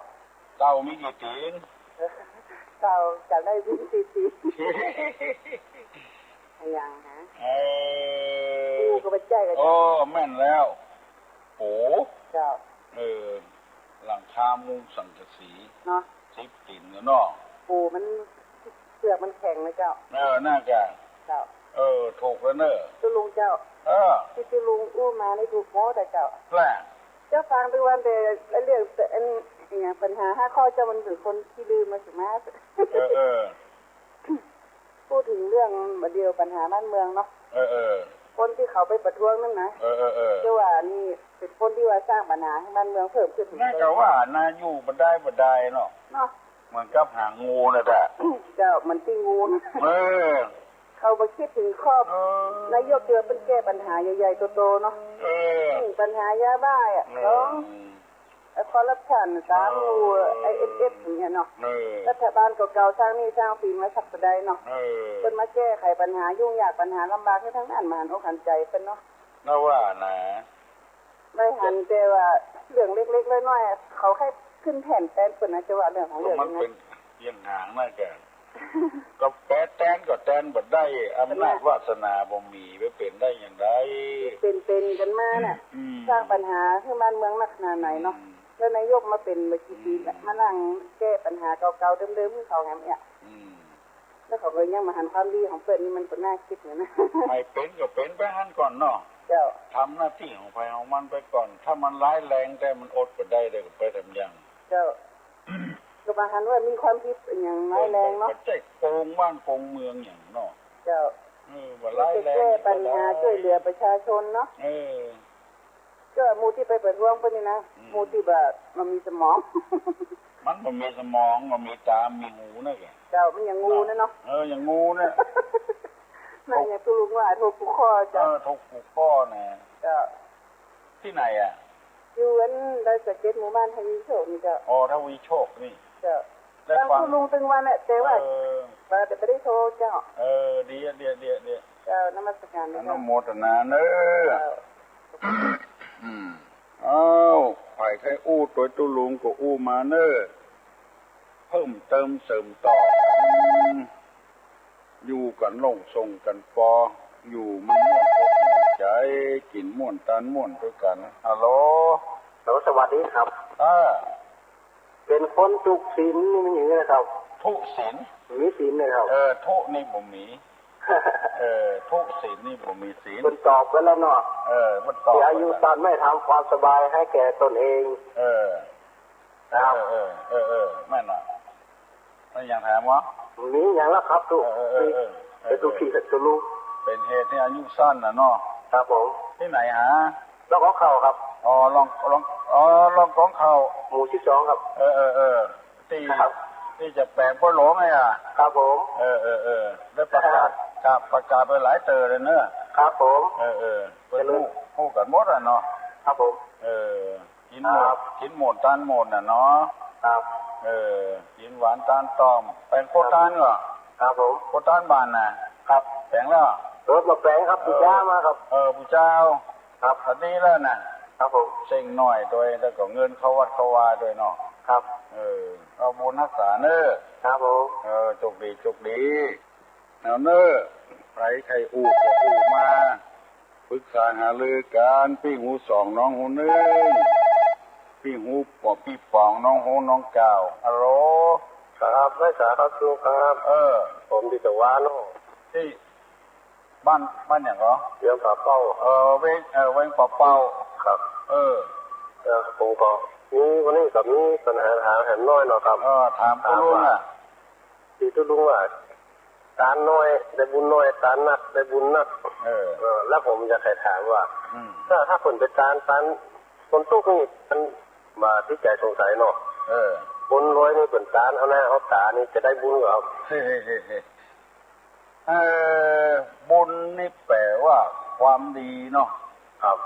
เต่ามีกี่ตี๋น เต่าจะได้มีกี่ตี๋น อะหยังฮะ เออ ปูก็บ่ใจ้ก่อ โอ้ เจ้า แม่นแล้ว ปู เจ้า เออ หลังคามุงสังกะสี เนาะ สิบตี๋นเนาะ ปูมัน เปลือกมันแข็งนะเจ้า เออ นั่นกะ เจ้า เออ ถูกแล้วเน่อ ตุ๊ลุงเจ้า เออ ตี้ตุ๊ลุงอู้มานี่ถูกหมดอะเจ้า แหละ เจ้าฟังทุกวันแต่เรื่อง อัน อะหยัง ปัญหาห้าข้อเจ้ามันเป๋นคนขี้ลืมมาสิมา เออ เออ พูดถึงเรื่องบ่าเดี่ยวปัญหาบ้านเมืองเนาะ เออ เออ คนตี้เขาไปประท้วงนั่นนะ เออ เออ เออ เจ้าว่านี่เป๋นคนตี้ว่าสร้างปัญหาหื้อบ้านเมืองเพิ่มขึ้น นั่นก็ว่านะ อยู่บ่ได้บ่ได้เนาะ เนาะ เหมือนกับหางงูน่ะแหละ เจ้า เหมือนตี้งูนะ เออ เขาบ่คิดถึงครอบ เออ นายกตี้เปิ้นแก้ปัญหาใหญ่ๆ โตๆ เนาะ เออ อืม ปัญหายาบ้าอะ เออ เนาะ ไอ้คอร์รัปชัน ตามอยู่ เออ ไอ้เอสเอส อย่างเงี้ยเนาะ เออ รัฐบาลเก่าๆ สร้างหนี้สร้างสินมาสักเท่าใดเนาะ เออ เปิ้นมาแก้ไขปัญหายุ่งยากปัญหาลำบากหื้อทางนั้น บ่หันอกหันใจ๋เปิ้นเนาะ น่าว่านะ ได้หันแต่ว่าเรื่องเล็กๆ น้อยๆ เขาแค่ขึ้นแท่นแตนเปิ้นนะ จะว่าเรื่องของเรื่อง มัน นะ เป๋นอย่างหยังนั่นแก ก็แปะแตนก็แตนบ่ได้ อำนาจวาสนาบ่มี ไปเป๋นได้อย่างใด เป๋นๆ กั๋นมาน่ะ อืม สร้างปัญหาหื้อบ้านเมืองนักขนาดไหนเนาะ อืม แล้วนายกมาเป๋นบ่กี่ปีละ อืม มานั่งแก้ปัญหาเก่าๆ เดิมๆ หื้อเขาแหมเนี่ย อืม แล้วเขาก็ยังบ่หันความดีของเปิ้นนี่ มันก็น่าคิดอยู่นะ ใผเป๋นก็เป๋นไปหั้นก่อนเนาะ เจ้า ทำหน้าตี้ของใผของมันไปก่อน ถ้ามันร้ายแรงแต๊มันอดบ่ได้เลยก็ไปทำอย่าง เจ้า ก็บ่หันว่ามีความผิดอะหยังร้ายแรงเนาะ บ่ใจ้โกงบ้านโกงเมืองหยังเนาะ เจ้า เออ บ่ร้ายแรง ไปแก้ปัญหา บ่ได้ ช่วยเหลือประชาชนเนาะ เออ ก็หมู่ตี้ไปประท้วงเปิ้นนี่นะ อืม หมู่ตี้แบบบ่มีสมอง มันบ่มีสมอง บ่มีต๋า มีหูนั่นแหละ เจ้า มันอย่างงูนั่นเนาะ เออ อย่างงูน่ะ นั่นอย่างตุ๊ลุงว่า ถูกกู้ข้อเจ้า เออ ถูกกู้ข้อน่ะ เจ้า ตี้ไหนอะ อยู่อันดอยสะเก็ด หมู่บ้านทวีโชคนี่เจ้า อ๋อ ทวีโชคนี่ เจ้า ได้ฟังตุ๊ลุงตึงวันแหละ แต่ว่า เออ แต่บ่ได้โทรเจ้า เออ ดีอะ ดีอะ ดีอะ ดีอะ เจ้า นมัสการ อนุโมทนาเน้อ เจ้า อืม อ้าว ใผใค่อู้ตวยตุ๊ลุงก็อู้มาเน่อ เพิ่มเติมเสริมต่อ อยู่กั๋นโล่งส่งกั๋นปอ อยู่มันม่วนอกม่วนใจ๋ กิ๋นม่วนตานม่วนตวยกั๋น ฮัลโหล ฮัลโหล สวัสดีครับ อ่า เป๋นคนตุ๊ศีลนี่มีอย่างนี้นะครับ ตุ๊ศีล มีศีลนะครับ เออ ตุ๊นี่บ่มี เออ ตุ๊ศีลนี่บ่มีศีล เปิ้นตอบไปแล้วเนาะ เออ เปิ้นตอบไปแล้ว เสียอายุสั้นไม่ทำความสบายให้แก่ตนเอง เออ ครับ เออ เออ เออ เออ แม่นน่ะ แล้วยังถามวะ มีอย่างละครับตุ๊ เออ เออ เออ เออ เป๋นตุ๊ เออ ตุ๊ลุง เป๋นเหตุหื้ออายุสั้นน่ะเนาะ ครับผม ตี้ไหนหา ร่องก๋องเข้าครับ อ๋อ ร่อง ร่อง อ๋อ ร่องก๋องเข้า หมู่สิบสองครับ เออ เออ เออ ตี้ ครับ ตี้จะแป๋งป้อหลวงไงอ่ะ ครับผม เออ เออ เออ ได้ประกาศ ครับ ครับ ประกาศไปหลายเตื้อเลยเนอะ ครับผม เออ เออ เปิ้นฮู้ ฮู้กั๋นหมดอ่ะเนาะ ครับผม เออ กิ๋นม่วน ครับ กิ๋นม่วนตานม่วนน่ะเนาะ ครับ เออ กิ๋นหวานตานต้อม แป๋งโคตานก่อ ครับผม โคตานบ้านน่ะ ครับ แป๋งแล้ว เออ บ่แป๋งครับ เออ ปู๋จามาครับ เออ ปู๋จา ครับ อันนี้แล้วน่ะ ครับผม เส้งน้อยตวย แล้วก็เงินเข้าวัดเข้าวาตวยเนาะ ครับ เออ เอาบุญฮักษาเน่อ ครับผม เออ โจคดี โจคดี เอาเน่อ ใผใค่อู้ก็อู้มา ปึกษาหาลือกั๋น ปี้หูสองน้องหูนึ่ง ปี้หูป๋อปี้ป๋องน้องหูน้องเจ้า ฮัลโหล ครับ นายสาครับ ลุงครับ เออ ผมตี้ตะวันเนาะ ตี้บ้าน บ้านหยังก่อ เวียงป่าเป้า เออ เวง เออ เวงป่าเป้า ครับ เออ เออ ผมก็มี วันนี้ก็มีปัญหาถามแหมน้อยเนาะครับ เออ ถามตุ๊ลุงอ่ะ ถามว่า ตี้ตุ๊ลุงว่า ตานน้อยได้บุญน้อย ตานนักได้บุญนัก เออ เออ แล้วผมอยากจะถามว่า อืม ถ้า ถ้าเปิ้นไปตาน ตาน คนตุ๊นี่มันมาตี้ใจ๋สงสัยเนาะ เออ คนรวยนี่เปิ้นตานเอาหน้าเอาต๋านี่จะได้บุญก่อครับ เออ บุญนี่แป๋ว่าความดีเนาะ ครับ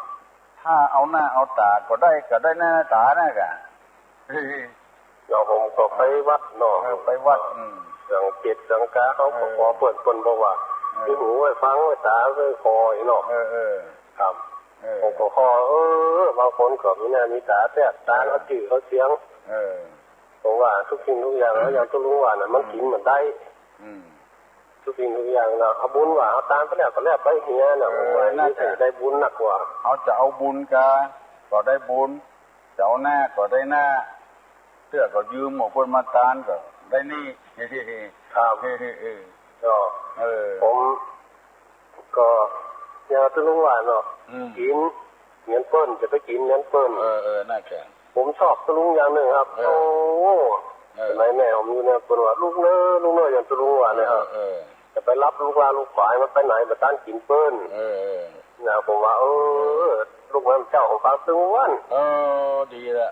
ถ้าเอาหน้าเอาต๋าก็ได้ ก็ได้หน้าต๋านั่นกะ เดี๋ยวผมก็ไปวัดเนาะ เออ ไปวัด อืม สังเกตสังกาเขาก็ เออ ขอเปิ้น เปิ้นบอกว่า เออ มีหูไว้ฟัง ไว้ต๋าไว้คอยเนาะ เออ เออ ครับ เออ ผมก็ขอ เออ บางคนก็มีหน้ามีต๋า แต่ต๋า เออ เอาจื้อเอาเสียง เออ ผมว่าทุกสิ่งทุกอย่าง แล้วอย่างตุ๊ลุงว่าน่ะ มัน อืม กิ๋นมันได้ อืม ทุกสิ่งทุกอย่างเนาะ เอาบุญว่าเอาตานไปแล้วก็แล้วไปเหียน่ะ เออ ผมว่า นั่นแหละ นี่จะได้บุญนักกว่า เขาจะเอาบุญกา ก็ได้บุญ จะเอาหน้าก็ได้หน้า เตื้อก็ยืมของเปิ้นมาตานก็ได้หนี้ ครับ เออ ก็ เออ ผม ก็อย่างตุ๊ลุงว่าเนาะ อืม กิ๋นเหมือนเปิ้น จะไปกิ๋นเหมือนเปิ้น เออ เออ นั่นแหละ ผมชอบตุ๊ลุงอย่างนึ่งครับ เออ โอ้ เออ สมัยแม่ผมอยู่เนี่ย เปิ้นว่า "ลูกเน่อ ลูกเน่อ" อย่างตุ๊ลุงว่าเนี่ยครับ เออ เออ จะไปฮับลูกลาลูกขวายมันไปไหน บ่ต้านกิ๋นเปิ้น เออ เออ นะ ผมว่า เออ เออ ลูกแม่เจ้าผมฟังตึงวัน เออ ดีละ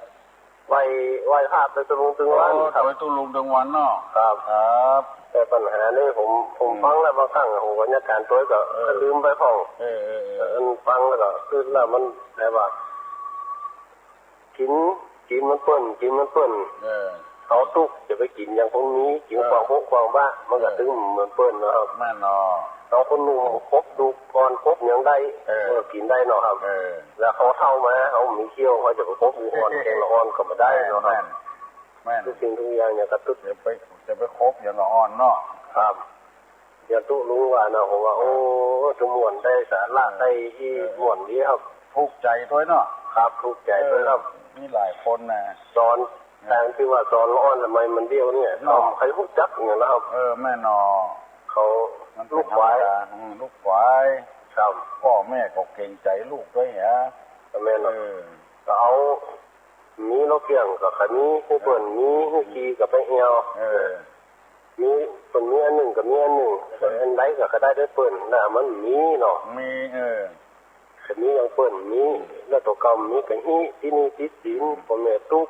ไหว้ ไหว้พระไปตุ๊ลุงตึงวัน โอ้ ครับ ไปตุ๊ลุงตึงวันเนาะ ครับ ครับ แต่ปัญหานี่ผม ผม อืม ฟังแล้วบางครั้งผมก็ยังกาตัวก็ เออ ลืมไปพ่อง เออ เออ เออ เออ ฟังแล้วก็คือแล้วมันแบบว่า กิ๋น กิ๋นเหมือนเปิ้น กิ๋นเหมือนเปิ้น เออ เขาตุ๊กจะไปกิ๋นอย่างคนมี กิ๋น เออ ความโฮะความบ้า มันก็ เออ ตึงเหมือนเปิ้นนะครับ แม่นเนาะ เอาคนหนุ่มคบดูก่อน คบยังได้ เออ เออ กิ๋นได้เนาะครับ เออ แล้วเขาเฒ่ามา เขามีเขี้ยว เขาจะไปคบดูอ่อน แกงละอ่อนก็บ่ได้เนาะครับ แม่น แม่น ทุกสิ่งทุกอย่างเนี่ยกระตุ้น จะไป จะไปคบอย่างละอ่อนเนาะ ครับ อย่างตุ๊ลุงว่านะ ผมว่า โอ้ จะม่วนได้สาระได้อี เออ ม่วนดีครับ ถูกใจ๋ตวยเนาะ ครับ ถูกใจ๋ตวยครับ เออ มีหลายคนนะ สอน เออ ตางตี้ว่าสอนละอ่อนทำไมมันเดียวเนี่ย เนาะ เขาใค่ฮู้จักอย่างนั้นนะครับ เออ แม่นเนาะ เขา มันเป๋น ลูกขวาย ธรรมดา อืม ลูกขวาย ครับ ป้อแม่ก็เก๋งใจ๋ลูกตวยเหีย แม่นเนาะ เออ ก็เอา มีรถเกี่ยงก็ใค่มี หื้อเปิ้นมี หื้อขี่ก็ไปเอี่ยว เออ มี เปิ้นมีอันนึ่งก็มีอันนึ่ง เออ อันใดก็ ก็ได้ตวยเปิ้นนะ มันมีเนาะ มี เออ ใค่มีอย่างเปิ้นมี อืม แล้วตั๋วเก่ามีก็ฮี้ ตี้หนี้ตี้สิน อืม ป้อแม่ตุ๊ก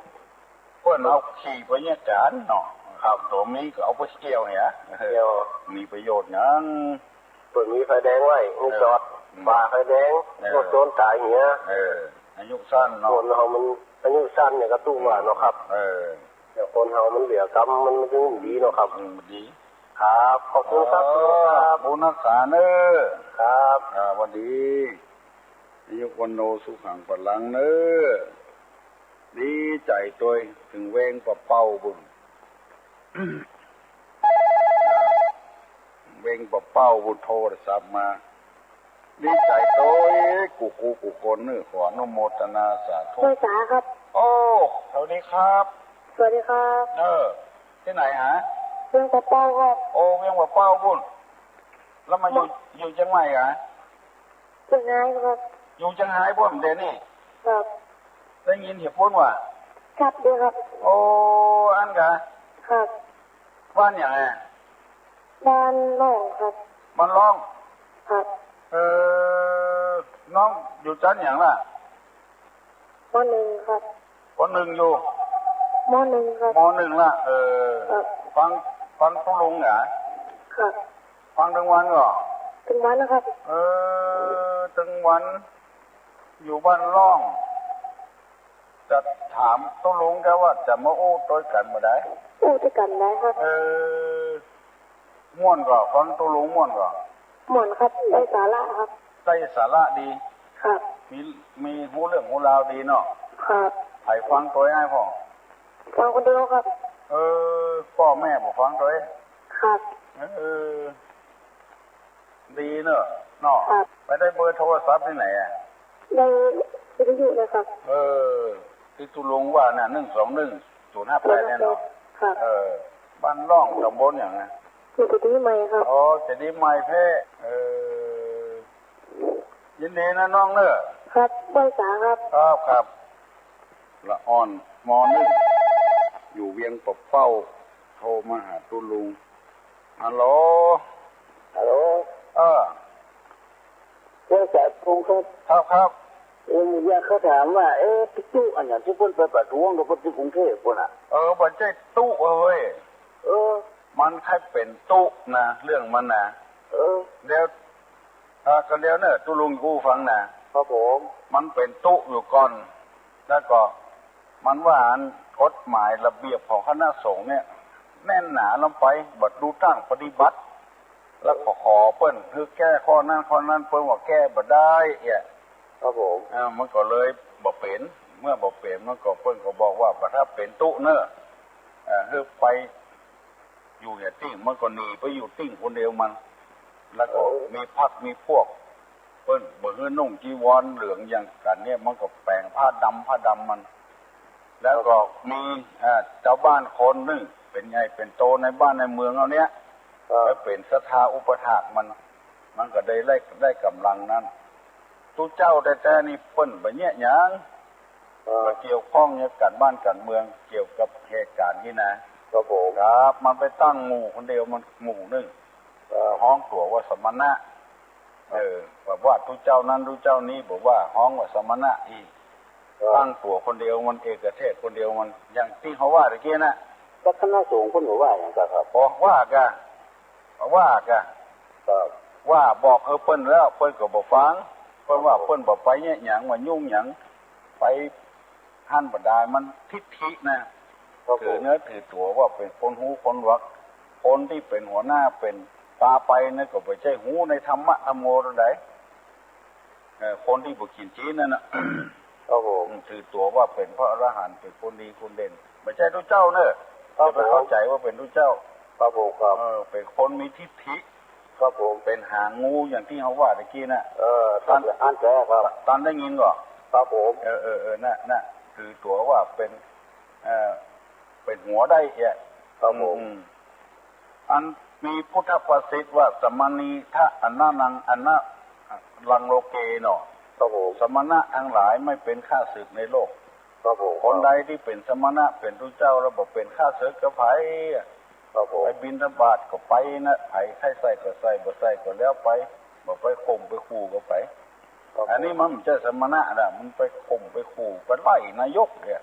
เปิ้นเอาขี่ไปเยียะจ๋านเนาะ ครับ ตั๋วมีก็เอาไปเอี่ยวเหีย เอี่ยว มีประโยชน์หยัง เปิ้นมีไฟแดงไว้ หื้อจอด เออ ฝ่าไฟแดง เออ รถโจรต๋ายเหีย เออ อายุสั้นเนาะ คนเฮามันอายุสั้นเนี่ยกระตุ้นว่าเนาะครับ เออ แต่คนเฮามันเหลือกรรม มัน มันจึงดีเนาะครับ อืม ดี ครับ ขอบคุณครับ เออ ครับ บุญฮักษาเน่อ ครับ อ่า หวัดดี อายุวัณโณสุขังพลังเน่อ ดีใจ๋ตวย เถิงเวงป่าเป้าปู้น เวงป่าเป้าปู้นโทรศัพท์มา ดีใจ๋ตวยกู้ กู้ กู้คนเน่อ ขออนุโมทนาสาธุ ไหว้สาครับ โอ้ สวัสดีครับ สวัสดีครับ เออ ตี้ไหนฮะ เวงป่าเป้าครับ โอ้ เวงป่าเป้าปู้น แล้วมาอยู่ อยู่เจียงใหม่ฮะ เจียงฮายครับ อยู่เจียงฮายปู้นเดี๋ยวนี้ ครับ ได้ยินเหียปู้นว่า ครับ ดีครับ โอ้ อั้นกา ครับ บ้านหยังอะ บ้านล่องครับ บ้านล่อง ครับ เออ น้องอยู่จั๊นหยังล่ะ ม.หนึ่ง ครับ ป.หนึ่ง อยู่ ม.หนึ่ง ครับ ม.หนึ่ง ละ เออ ครับ ฟัง ฟังตุ๊ลุงเหรอ ครับ ฟังตึงวันก่อ ตึงวันนะครับ เออ ตึงวัน อยู่บ้านล่อง จะถามตุ๊ลุงแกว่าจะมาอู้ตวยกั๋นบ่ได้ อู้ตวยกั๋นได้ครับ เออ ม่วนก่อ ฟังตุ๊ลุงม่วนก่อ ม่วนครับ ได้สาระครับ ได้สาระดี ครับ มี มีฮู้เรื่องฮู้ราวดีเนาะ ครับ ใผฟังตวยอ้ายพ่อง ฟังคนเดียวครับ เออ ป้อแม่บ่ฟังตวย ครับ เออ ดีเนาะ เนาะ ครับ ไปได้เบอร์โทรศัพท์ตี้ไหนอะ ได้วิทยุนะครับ เออ ตี้ตุ๊ลุงว่าน่ะ หนึ่งสองหนึ่ง ศูนย์ห้าแปด เนี่ยเนาะ ครับ เออ บ้านล่อง ต๋ำบลหยังอะ อยู่เจดีย์ใหม่ครับ อ๋อ เจดีย์ใหม่แพร่ เออ ยินดีนะน้องเน่อ ครับ ไหว้สาครับ ครับ ครับ ละอ่อน ม.หนึ่ง อยู่เวียงป่าเป้า โทรมาหาตุ๊ลุง ฮัลโหล ฮัลโหล เออ ไหว้สาตุ๊ลุงครับ ครับ ครับ เออ อยากจะถามว่า เอ๊ะ ตุ๊อันหยังตี้เปิ้นไปประท้วงกั๋นเปิ้นตี้กรุงเทพฯปู้นน่ะ เออ บ่ใจ้ตุ๊เว้ย เออ มันใค่เป๋นตุ๊นะ เรื่องมันนะ เออ เดี๋ยว อ่า ก็เดี๋ยวเน่อ ตุ๊ลุงอู้ฟังนะ ครับผม มันเป๋นตุ๊อยู่ก่อน แล้วก็มันว่าอันกฎหมายระเบียบของคณะสงฆ์เนี่ย แน่นหนาลงไป บ่ดูตั้งปฏิบัติ แล้วก็ขอเปิ้นหื้อแก้ข้อนั้นข้อนั้น เปิ้นว่าแก้บ่ได้เอี้ย ครับผม อ่า มันก็เลยบ่เป๋น เมื่อบ่เป๋นมันก็ เปิ้นก็บอกว่า บ่ถ้าเป๋นตุ๊เน่อ อ่า หื้อไป อยู่เนี่ยตี้ มันก็หนีไปอยู่ตี้คนเดียวมัน แล้วก็ เออ มีพรรคมีพวก เปิ้นบ่หื้อนุ่งจีวรเหลืองอย่างกั๋นเนี่ย มันก็แป๋งผ้าดำ ผ้าดำมัน แล้วก็มี เอ่อ จาวบ้านคนนึ่ง เป๋นใหญ่เป๋นโตในบ้านในเมืองเฮาเนี่ย เออ ไปเป๋นศรัทธาอุปัฏฐากมัน มันก็ได้ ได้ ได้ก๋ำลังนั้น ตุ๊เจ้าแต๊ๆ นี่เปิ้นบ่เยียะหยัง เออ บ่เกี่ยวข้องเยียะก๋านบ้านก๋านเมือง เกี่ยวกับเหตุก๋ารณ์นี่นะ ครับผม ครับ มันไปตั้งหมู่คนเดียว มันหมู่นึ่ง เออ ฮ้องตั๋วว่าสมณะ เออ บ่ว่าตุ๊เจ้านั้นตุ๊เจ้านี้ บ่ว่า ฮ้องว่าสมณะอี้ เออ ตั้งตั๋วคนเดียวมัน เอกเทศน์คนเดียวมัน อย่างตี้เฮาว่าตะกี้น่ะ แล้วคณะสงฆ์เปิ้นบ่ว่าหยังกาครับ บ่ว่ากา ว่ากา ครับ ว่าบอกหื้อเปิ้นแล้ว เปิ้นก็บ่ฟัง เปิ้นว่า ครับผม เปิ้นบ่ไปเยียะหยัง บ่ยุ่งหยัง ไปหั้นบ่ดาย มันทิฐินะ ครับผม ถือเนื้อถือตั๋วว่าเป๋นคนฮู้คนหวัก คนตี้เป๋นหัวหน้าเป๋นปาไปเนี่ยก็บ่ใจ้ฮู้ในธรรมะธรรมโมเต้าใด เอ่อ คนตี้บ่กิ๋นจีนนั่นน่ะ ครับผม ถือตั๋วว่าเป๋นพระอรหันต์ เป๋นคนดีคนเด่น บ่ใจ้ตุ๊เจ้าเน่อ ครับผม อย่าไปเข้าใจ๋ว่าเป๋นตุ๊เจ้า ครับผม ครับ เออ เป๋นคนมีทิฐิ ครับผม เป๋นหางงูอย่างตี้เฮาว่าตะกี้น่ะ เออ ตัน อันแท้ครับ ตันได้ยินก่อ ครับผม เออ เออ เออ น่ะ น่ะ ถือตั๋วว่าเป๋น เอ่อ เป๋นหัวได้เอี้ย ครับผม อืม อันมีพุทธภาษิตว่า สมณัง อนานัง อนารัง โลเก เนาะ ครับผม สมณะทั้งหลายไม่เป็นข้าศึกในโลก ครับผม คนใดตี้เป๋นสมณะเป๋นตุ๊เจ้าแล้วบ่เป๋นข้าศึกกับใผ ครับผม ไปบิณฑบาตก็ไปนะ ใผใค่ใส่ก็ใส่ บ่ใส่ก็แล้วไป บ่ไปข่มไปขู่ก็ไป ครับผม อันนี้มันบ่ใจ้สมณะนะ มันไปข่มไปขู่ ไปไล่นายกเนี่ย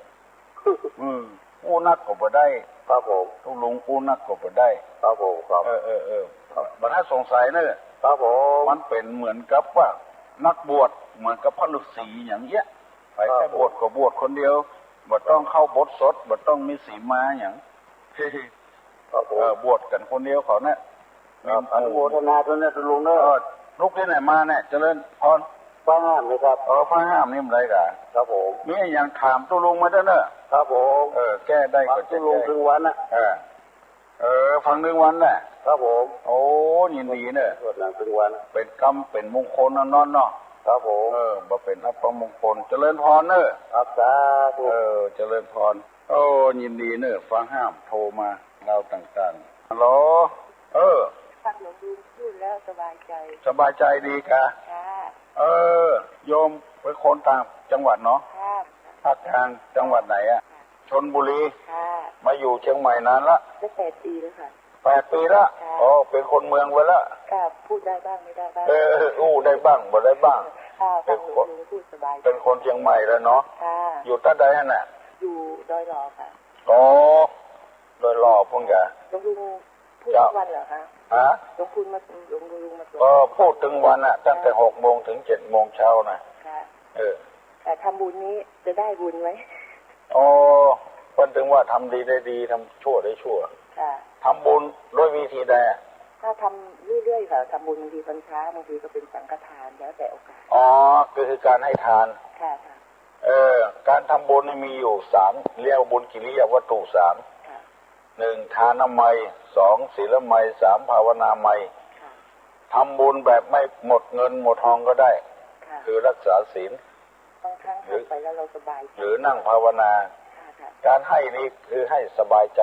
อืม อู้นักก็บ่ได้ ครับผม ตุ๊ลุงอู้นักก็บ่ได้ ครับผม ครับ เออ เออ เออ ครับ บ่ถ้าสงสัยเน่อ ครับผม มันเป๋นเหมือนกับว่านักบวช เหมือนกับพระฤาษีอย่างเงี้ย ไป ครับ แค่บวชก็บวชคนเดียว บ่ต้องเข้าอุโบสถ บ่ต้องมีสีมาหยัง ครับผม เออ บวชกั๋นคนเดียวเขาเนี่ย ครับ มีหมู่ อนุโมทนาตวยเน่อตุ๊ลุงเน่อ เออ ลูกตี้ไหนมาเนี่ย เจริญพร ฟังห้ามนะครับ เออ ฟังห้ามนี่มันได้กะ ครับผม มีอะหยังถามตุ๊ลุงมาเต๊อะเน่อ ครับผม เออ แก้ได้ก็จะแก้ ฟังตุ๊ลุงตึงวันนะ เออ เออ ฟังตึงวันน่ะ ครับผม โอ้ ยินดีเน่อ สวดหนังตึงวัน เป๋นกำเป๋นมงคลเนาะ เนาะ ครับผม เออ บ่เป๋นอัปมงคล เจริญพรเน่อ ครับ สาธุ เออ เจริญพร โอ้ ยินดีเน่อ ฟังห้ามโทรมา เล่าต่างๆ ฮัลโหล เออ ฟังหลวงลุงพูดแล้วสบายใจ สบายใจดีกะ ค่ะ เออ โยมเป๋นคนต่างจังหวัดเนาะ ค่ะ ภาคกลาง จังหวัดไหนอะ ค่ะ ชลบุรี ค่ะ มาอยู่เจียงใหม่นานละ ได้แปดปีแล้วค่ะ แปดปีละ ค่ะ อ๋อ เป๋นคนเมืองไปละ ค่ะ พูดได้บ้างไม่ได้บ้าง เออ อู้ได้บ้าง บ่ได้บ้าง ค่ะ เป๋นคน ฟังหลวงลุงพูดสบายใจ เป๋นคนเจียงใหม่แล้วเนาะ ค่ะ อยู่ตัดใดหั้นน่ะ อยู่ดอยหล่อค่ะ อ๋อ ดอยหล่อพุ้นกะ หลวงลุงพูด เจ้า ทุกวันเหรอคะ ฮะ หลวงลุงมา หลวงลุงมาสวด ก็พูดตึงวันน่ะ ตั้งแต่ ค่ะ หกโมงเถิงเจ็ดโมงเจ๊าน่ะ ค่ะ เออ แต่ทำบุญนี้จะได้บุญไหม อ๋อ เปิ้นตึงว่าทำดีได้ดี ทำชั่วได้ชั่ว ค่ะ ทำบุญด้วยวิธีใดอะ ก็ทำเรื่อยๆค่ะ ทำบุญบางทีตอนเช้า บางทีก็เป็นสังฆทาน แล้วแต่โอกาส อ๋อ ก็คือการให้ทาน ค่ะ ค่ะ เออ การทำบุญนี่มีอยู่สาม เรียกว่าบุญกิริยาวัตถุสาม ค่ะ หนึ่ง ทานะมัย สอง ศีลมัย สาม ภาวนามัย ค่ะ ทำบุญแบบไม่หมดเงินหมดทองก็ได้ ค่ะ คือรักษาศีล บางครั้ง หรือ ทำไปแล้วเราสบายใจ หรือนั่งภาวนา ค่ะ ค่ะ การให้นี่คือให้สบายใจ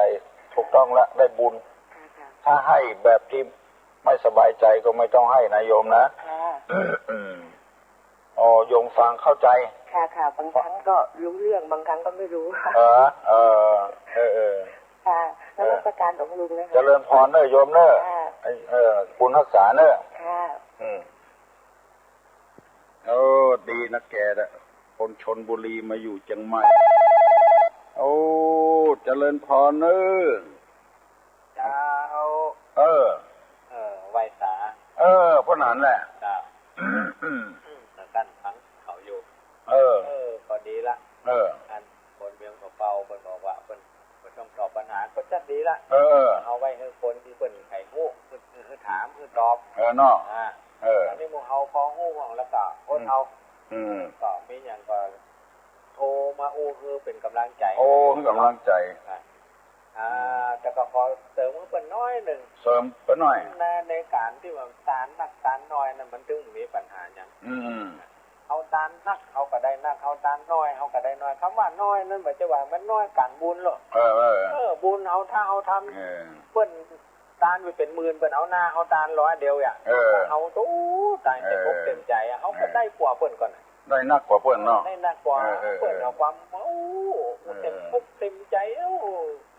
ถูกต้องละ ได้บุญ ค่ะ ค่ะ ถ้าให้แบบที่ไม่สบายใจก็ไม่ต้องให้นะโยมนะ ค่ะ อืม อ๋อ โยมฟังเข้าใจ ค่ะ ค่ะ บางครั้งก็รู้เรื่อง บางครั้งก็ไม่รู้ เออ เออ เออ เออ ค่ะ นมัสการหลวงลุงนะคะ เจริญพรเน่อโยมเน่อ ค่ะ ไอ้ เออ บุญฮักษาเน่อ ค่ะ อืม โอ้ ดีนะแกน่ะ คนชลบุรีมาอยู่เจียงใหม่ โอ้ เจริญพรเน่อ เจ้า เออ เออ ไหว้สา เออ พวกนั้นแหละ เจ้า อืม อืม แล้วกันฟังเขาอยู่ เออ เออ ก็ดีละ เออ อันคนเวียงป่าเป้า เปิ้นบอกว่าเปิ้น เปิ้นต้องตอบปัญหา ก็จัดดีละ เออ เอาไว้หื้อคนตี้เปิ้นใค่ฮู้ หื้อ หื้อถาม หื้อตอบ เออ เนาะ อ่า เออ อันนี้หมู่เฮาพอฮู้มั่งแล้วก็อดเอา อืม ก็มีหยังก็โทรมาอู้หื้อเป๋นก๋ำลังใจ๋ โอ้ หื้อกำลังใจ๋ อ่า อ่า อืม แต่ก็ขอเสริมหื้อเปิ้นน้อยนึ่ง เสริมเปิ้นน้อย ใน ในก๋านตี้ว่าตานนักตานน้อยนั้นมันตึงมีปัญหาหยัง อืม เฮาตานนัก เฮาก็ได้นัก เฮาตานน้อย เฮาก็ได้น้อย กำว่าน้อยนั้นบ่ใจ้ว่ามันน้อยก๋านบุญหรอก เออ เออ เออ บุญเฮาถ้าเฮาทำ เออ เปิ้นตานไปเป๋นหมื่น เปิ้นเอาหน้าเฮาตานร้อยเดียวอะ เออ เฮาโอ้ เต็มอกเต็มใจ๋อะ เออ เฮาก็ได้กว่าเปิ้นก่อนน่ะ ได้นักกว่าเปิ้นเนาะ ได้นักกว่า เออ เออ เปิ้น เออ เอาความ โอ้ เออ เต็มอกเต็มใจ๋ โอ้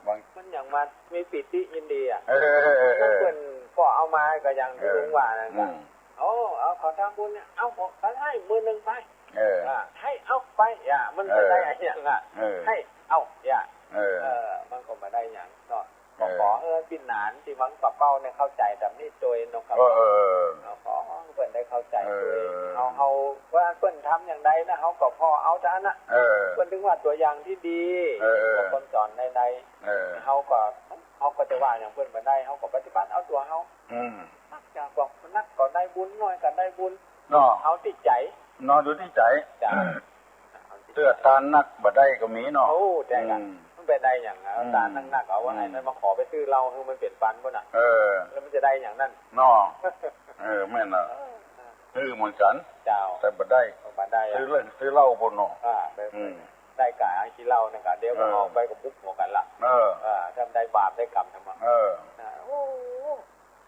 บาง มันอย่างมามีปีติยินดีอะ เออ เออ เออ เออ เปิ้นก็เอามาก็อย่างตี้ เออ ลุงว่านั่น อืม โอ้ เอาขอทำบุญเนี่ย เอา ขอ ขอหื้อหมื่นนึ่งไป เออ อ่า หื้อเอาไป อย่า มันจะได้อะหยังอะ เออ หื้อเอาอย่า เออ เออ มันก็บ่ได้หยังเนาะ ก็ เออ ขอหื้อปี้หนานตี้เวียงป่าเป้าเนี่ยเข้าใจ๋แบบนี้ตวยเนาะครับ เออ เออ เออ เอา ขอหื้อเปิ้นได้เข้าใจ๋ตวย เออ เฮา เฮา ว่าเปิ้นทำอย่างใดนะ เฮาก็ผ่อเอาเต้านั้นน่ะ เออ เปิ้นตึงว่าตั๋วอย่างตี้ดี เออ เออ ของคนสอนใดๆ เออ เฮาก็ เฮาก็จะว่าหยังเปิ้นบ่ได้ เฮาก็ปฏิบัติเอาตั๋วเฮา อืม นักจะบอกนักก็ได้บุญ น้อยก็ได้บุญ เนาะ เอาตี้ใจ๋ เนาะ อยู่ตี้ใจ๋ จ้ะ เอาตี้ใจ๋ เตื้อตานนักบ่ได้ก็มีเนาะ โอ้ ใจ้ค่ะ อืม มันไปได้หยังอะ อืม ตานนักๆ เอาว่า อืม หื้อมันมาขอไปซื้อเหล้า หื้อมันเป๋นปันพุ้นน่ะ เออ แล้วมันจะได้หยังนั้น เนาะ เออ แม่นน่ะ เออ หื้อเหมือนกั๋น เจ้า แต่บ่ได้ บ่ได้อะ ซื้อเหล้า ซื้อเหล้าพุ้นเนาะ อ่า ไป อืม ได้ก๋าขี้เหล้านั่นก๋า เดี๋ยวก็ เออ ออกไปก็บุกหัวกั๋นละ เออ เออ ถ้าได้บาปได้กรรมทำไม เออ นะ โอ้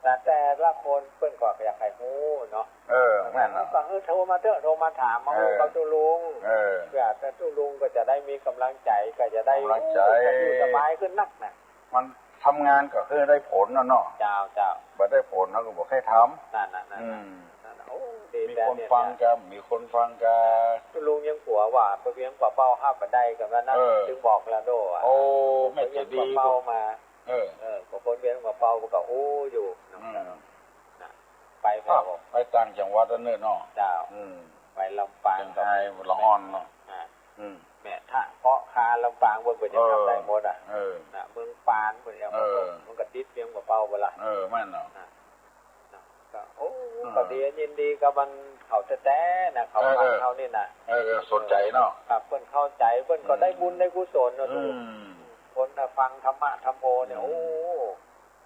แต่แต่ละคนเปิ้นก็อยากหื้อฮู้เนาะ เออ แม่นเนาะ ก็หื้อโทรมาเต๊อะ โทรมาถาม มา เออ ฮู้กับตุ๊ลุง เออ เปื้อแต่ตุ๊ลุงก็จะได้มีก๋ำลังใจ๋ ก็จะได้ ก๋ำลังใจ๋ โอ้ จะอยู่สบายขึ้นนักน่ะ มันทำงานก็คือได้ผลน่ะเนาะ เจ้า เจ้า บ่ได้ผลเฮาก็บ่ใค่ทำ นั่นน่ะ นั่นน่ะ อืม นั่นน่ะ โอ้ ดี มีคนฟังก็ มีคนฟังก็ ตุ๊ลุงยังกั๋วว่าไปเวียงป่าเป้าฮับบ่ได้ก็ว่านั้น เออ จึงบอกแล้วโด้อะ โอ้ แม่นจะดี ไปเวียงป่าเป้ามา เออ เออ ก็คนเวียงป่าเป้าก็อู้อยู่เนาะ อืม นะ ไป อ้าว ไปต่างจังหวัดอันเน่อเนาะ เจ้า อืม ไปลำปาง เจียงราย ละอ่อนเนาะ อ่า อืม แม่ถ้าเกาะคาลำปางเปิ้นก็จะทำได้หมดอะ เออ นะ เมืองปานเปิ้นเนี่ย เออ มันก็ติดเวียงป่าเป้าไปละ เออ แม่นเนาะ นะ นะ ก็ โอ้ อืม ก็ดี ยินดีกับมัน เขาแต๊ๆ นะ เขา เออ ฟัง เออ เฮานี่นะ เออ เออ สนใจ๋เนาะ ครับ เปิ้นเข้าใจ๋ เปิ้นก็ อืม ได้บุญได้กุศลเนาะ อืม ทุกคน คนน่ะฟังธรรมะธัมโมเนี่ย อืม โอ้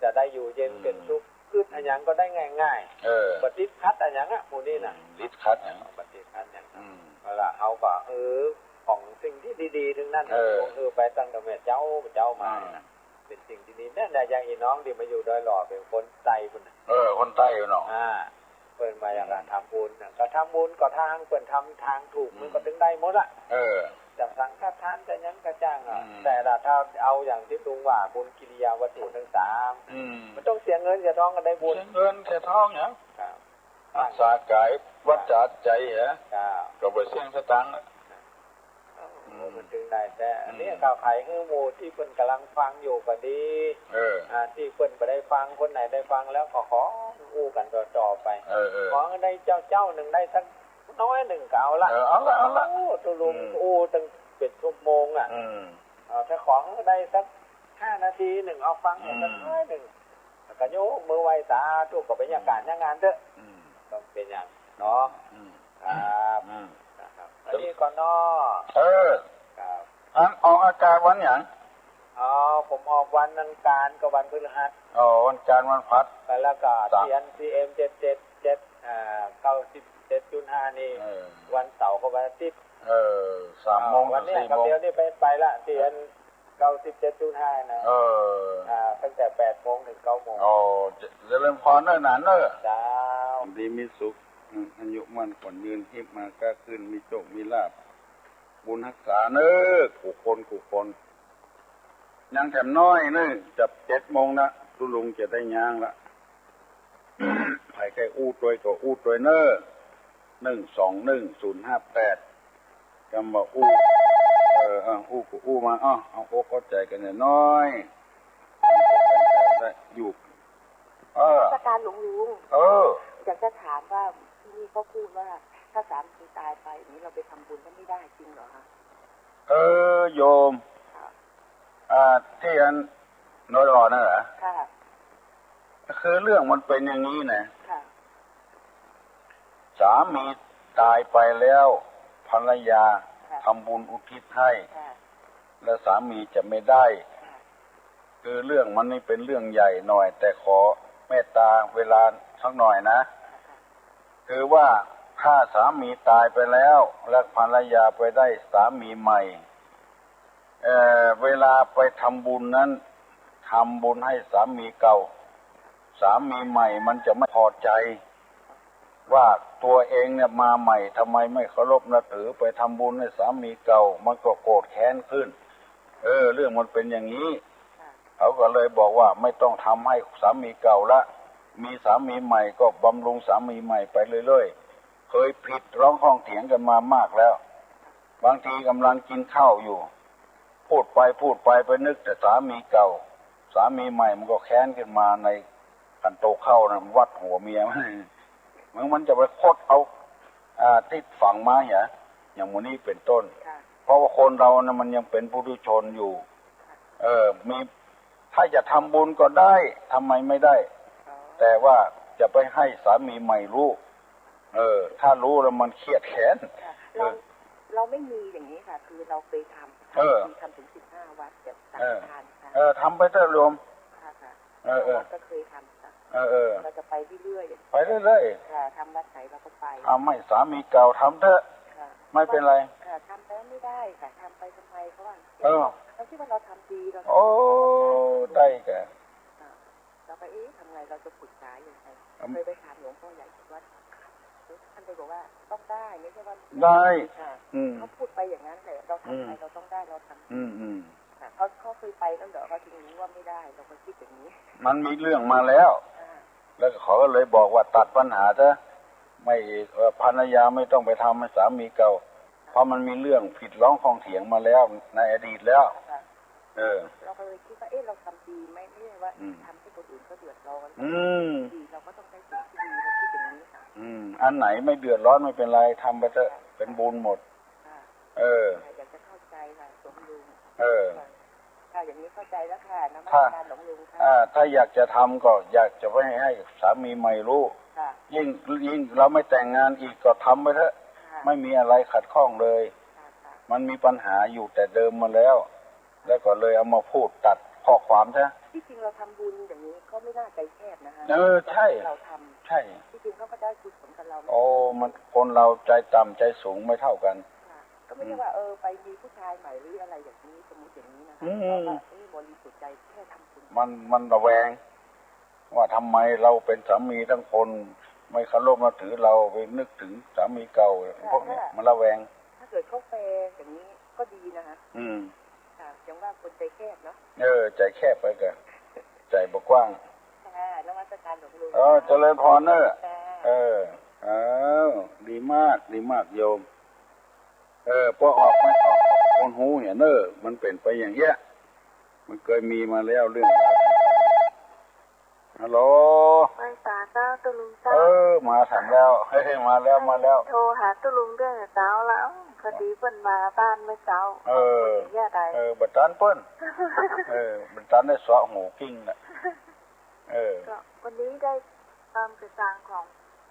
จะได้อยู่เย็น อืม เป๋นสุข กึ๊ดอะหยังก็ได้ง่ายๆ เออ บ่ติดขัดอะหยังอะ หมู่นี้นะ อืม ติดขัดหยัง บ่ติดขัดหยัง อืม เอาละ เฮาก็ เออ ของสิ่งตี้ดีๆ ตึงนั้น เออ เออ ไปตั้งแต่แม่เจ้าเจ้ามา อ่า นะ เป๋นสิ่งตี้ดี นั่นแหละ อย่างอี้น้องตี้มาอยู่ดอยหล่อ เป๋นคนใต้พุ้นน่ะ เออ คนใต้พุ้นเนาะ อ่า เปิ้นมาอยากจะ อืม ทำบุญน่ะ ก็ทำบุญก็ตาง เปิ้นทำตางถูก อืม มันก็ตึงได้หมดอะ เออ จะสังฆทานจะหยังก็จ้างอะ อืม แต่ละถ้าเอาอย่างตี้ลุงว่า บุญกิริยาวัตถุตึงสาม อืม มันต้องเสียเงินเสียทองก็ได้บุญ เสียเงินเสียทองหยัง ครับ รักษากายวาจาใจ๋อะ ครับ ก็บ่เสียสตางค์อะ โอ้โห อืม มันตึงได้แต๊ อันนี้ อืม ก็ใค่หื้อหมู่ตี้เปิ้นก่ำลังฟังอยู่ก็ดี เออ อ่า ตี้เปิ้นบ่ได้ฟัง คนไหนได้ฟังแล้วก็ขออู้กั๋นต่อๆ ไป เออ เออ ขอหื้อได้เจ้า เจ้านึ่งได้สักน้อยนึ่งก็เอาละ เออ เอาละ เอาละ โอ้ ตุ๊ลุง อืม อู้ตั้งเป๋นชั่วโมงอะ อืม เออ ถ้าขอหื้อได้สักห้านาทีนึ่ง เอาฟัง อืม สักน้อยนึ่ง แล้วก็ยกมือไหว้สาธุ ก็เป๋นอย่างกั๋น อืม อย่างนั้นเต๊อะ อืม ก็เป๋นอย่างเนาะ อืม ครับ อืม นะครับ อันนี้ก่อนเนาะ เออ ครับ อันออกอากาศวันหยัง อ๋อ ผมออกวันอังคารกับวันพฤหัส อ๋อ วันจันทร์วันพฤหัส แล้วก็ สาม เทียน ซีเอ็ม เจ็ดเจ็ดเจ็ด อ่า เก้าสิบเจ็ดจุดห้า นี่ เออ วันเสาร์กับวันอาทิตย์ เออ สามโมง อ่า วันเนี้ย ถึงสี่โมง กับเดี๋ยวนี้ไป ไปละ เทียน เก้าสิบเจ็ดจุดห้า นะ เออ อ่า ตั้งแต่แปดโมงถึงเก้าโมง โอ้ เจริญพรเน้อหนานเน้อ เจ้า ดีมีสุข อืม อายุมั่นขวัญยืน ฮิปมาค้าขึ้น มีโชคมีลาภ บุญฮักษาเน้อ กู้คนกู้คน ยังแถมน้อยเน้อ จะเจ็ดโมงละ ตุ๊ลุงจะได้ย้างละ ใผใค่อู้ตวยก็อู้ตวยเน้อ นึ่งสองนึ่งศูนย์ห้าแปด กำว่าอู้ เออ เออ อู้ก็อู้มา อ้อ เอาอกเอาใจ๋กั๋นหน้อย ได้อยู่ เออ นมัสการหลวงลุง เออ อยากจะถามว่าที่นี่เขาพูดว่าถ้าสามีตายไปอย่างนี้เราไปทำบุญก็ไม่ได้จริงเหรอคะ เออ โยม ค่ะ อ่า ที่อันน้อยอ่อนนั่นเหรอ ค่ะ คือเรื่องมันเป็นอย่างนี้นะ ค่ะ สามีตายไปแล้ว ภรรยา ค่ะ ทำบุญอุทิศให้ ค่ะ และสามีจะไม่ได้ ค่ะ คือเรื่องมันนี่เป็นเรื่องใหญ่หน่อย แต่ขอเมตตาเวลาสักหน่อยนะ ค่ะ คือว่าถ้าสามีตายไปแล้ว และภรรยาไปได้สามีใหม่ เอ่อ เวลาไปทำบุญนั้น ทำบุญให้สามีเก่า สามีใหม่มันจะไม่พอใจ ว่าตัวเองเนี่ยมาใหม่ ทำไมไม่เคารพนับถือ ไปทำบุญให้สามีเก่า มันก็โกรธแค้นขึ้น เออ เรื่องมันเป็นอย่างนี้ ค่ะ เขาก็เลยบอกว่าไม่ต้องทำให้สามีเก่าละ มีสามีใหม่ก็บำรุงสามีใหม่ไปเรื่อยๆ เคยผิดร้องข้องเถียงกันมามากแล้ว บางทีกำลังกินข้าวอยู่ พูดไปพูดไปไปนึกแต่สามีเก่า สามีใหม่มันก็แค้นขึ้นมาในขันโตกข้าวนะ วัดหัวเมียมัน มัน มันจะไปคดเอา อ่า ตี้ฝังมาเหีย อย่างหมู่นี้เป็นต้น ค่ะ เพราะว่าคนเรานะมันยังเป็นปุถุชนอยู่ ค่ะ เออ มี ถ้าจะทำบุญก็ได้ ทำไมไม่ได้ อ๋อ แต่ว่าจะไปให้สามีใหม่รู้ เออ ถ้ารู้แล้วมันเครียดแค้น ค่ะ เออ เรา เราไม่มีอย่างนี้ค่ะ คือเราเคยทำ เออ ทำที ทำถึงสิบห้าวัด แบบสังฆทานค่ะ เออ ทำไปเถอะโยม ค่ะ ค่ะ เออ เออ เราก็เคยทำค่ะ เออ เออ เราจะไปเรื่อยๆ ไปเรื่อยๆ ค่ะ ทำวัดไหนเราก็ไป ทำให้สามีเก่าทำเถอะ ค่ะ ไม่เป็นไร ค่ะ ทำไปไม่ได้ค่ะ ทำไปทำไม เพราะว่า เออ เราคิดว่าเราทำดี เรา โอ้ ได้แก่ ค่ะ เราก็ เอ๊ะ ทำไง เราจะปรึกษายังไง อืม เคยไปถามหลวงพ่อใหญ่ที่วัด ท่านเลยบอกว่าต้องได้ ไม่ใช่ว่า ได้ ค่ะ อืม เขาพูดไปอย่างนั้นแหละ เราทำไป อืม เราต้องได้ เราทำ อืม อืม ค่ะ เขา เขาเคยไปแล้วเหรอ เขาถึงรู้ว่าไม่ได้ เราก็คิดอย่างนี้ มันมีเรื่องมาแล้ว ค่ะ แล้วเขาก็เลยบอกว่าตัดปัญหาเถอะ ไม่ เอ่อ ภรรยาไม่ต้องไปทำให้สามีเก่า เพราะมันมีเรื่องผิดร้องข้องเถียงมาแล้วในอดีตแล้ว ค่ะ เออ เราก็เลยคิดว่า เอ๊ะ เราทำดีไหม ไม่ใช่ว่า อืม ทำให้คนอื่นเขาเดือดร้อน อืม ดี เราก็ต้องได้สิ่งที่ดี เราคิดอย่างนี้ค่ะ อืม อันไหนไม่เดือดร้อนไม่เป็นไร ทำไปเถอะ ค่ะ เป็นบุญหมด ค่ะ เออ อยากจะเข้าใจค่ะ หลวงลุง เออ ค่ะ ค่ะ อย่างนี้เข้าใจแล้วค่ะ นมัสการหลวงลุงค่ะ อ่า ถ้าอยากจะทำก็อยากจะไปให้สามีใหม่รู้ ค่ะ ยิ่ง ยิ่งเราไม่แต่งงานอีกก็ทำไปเถอะ ค่ะ ไม่มีอะไรขัดข้องเลย ค่ะ ค่ะ มันมีปัญหาอยู่แต่เดิมมาแล้ว แล้วก็เลยเอามาพูดตัดข้อความซะ ที่จริงเราทำบุญอย่างนี้เขาไม่น่าใจแคบนะคะ เออ ใช่ เราทำ ใช่ ที่จริงเขาก็ได้กุศลกับเรา โอ้ มัน คนเราใจต่ำใจสูงไม่เท่ากัน ค่ะ ก็ไม่ใช่ว่า อืม เออ ไปมีผู้ชายใหม่หรืออะไรอย่างนี้ สมมุติอย่างนี้นะคะ อืม เราก็ เออ บริสุทธิ์ใจแค่ทำบุญ มัน มันระแวง ว่าทำไมเราเป็นสามีทั้งคน ไม่เคารพนับถือเรา ไปนึกถึงสามีเก่า ค่ะ พวกเนี้ย ค่ะ มันระแวง ถ้าเกิดเขาแฟร์อย่างนี้ก็ดีนะคะ อืม ค่ะ ยังว่าคนใจแคบเนาะ เออ ใจแคบไปก่ะ ใจบ่กว้าง ค่ะ นมัสการหลวงลุง เออ ค่ะ เจริญพรเนอะ ค่ะ เออ อ้าว ดีมาก ดีมากโยม เออ พอออกไม่ออก คนฮู้เหียเนอะ มันเป๋นไปอย่างเงี้ย มันเกยมีมาแล้วเรื่องราวต่างๆ ฮัลโหล ไหว้สาเจ้าตุ๊ลุงเจ้า เออ มาถึงแล้ว เฮ้ย มาแล้ว มาแล้ว โทรหาตุ๊ลุงเตื้องแต่เจ๊าละ พอดีเปิ้นมาบ้านเมื่อเจ๊า เออ เปิ้นเยียะใด เออ บ่ตันเปิ้น เออ บ่ตันได้เซาะหูกิ้งน่ะ เออ ก็วันนี้ได้ความกระจ่างของ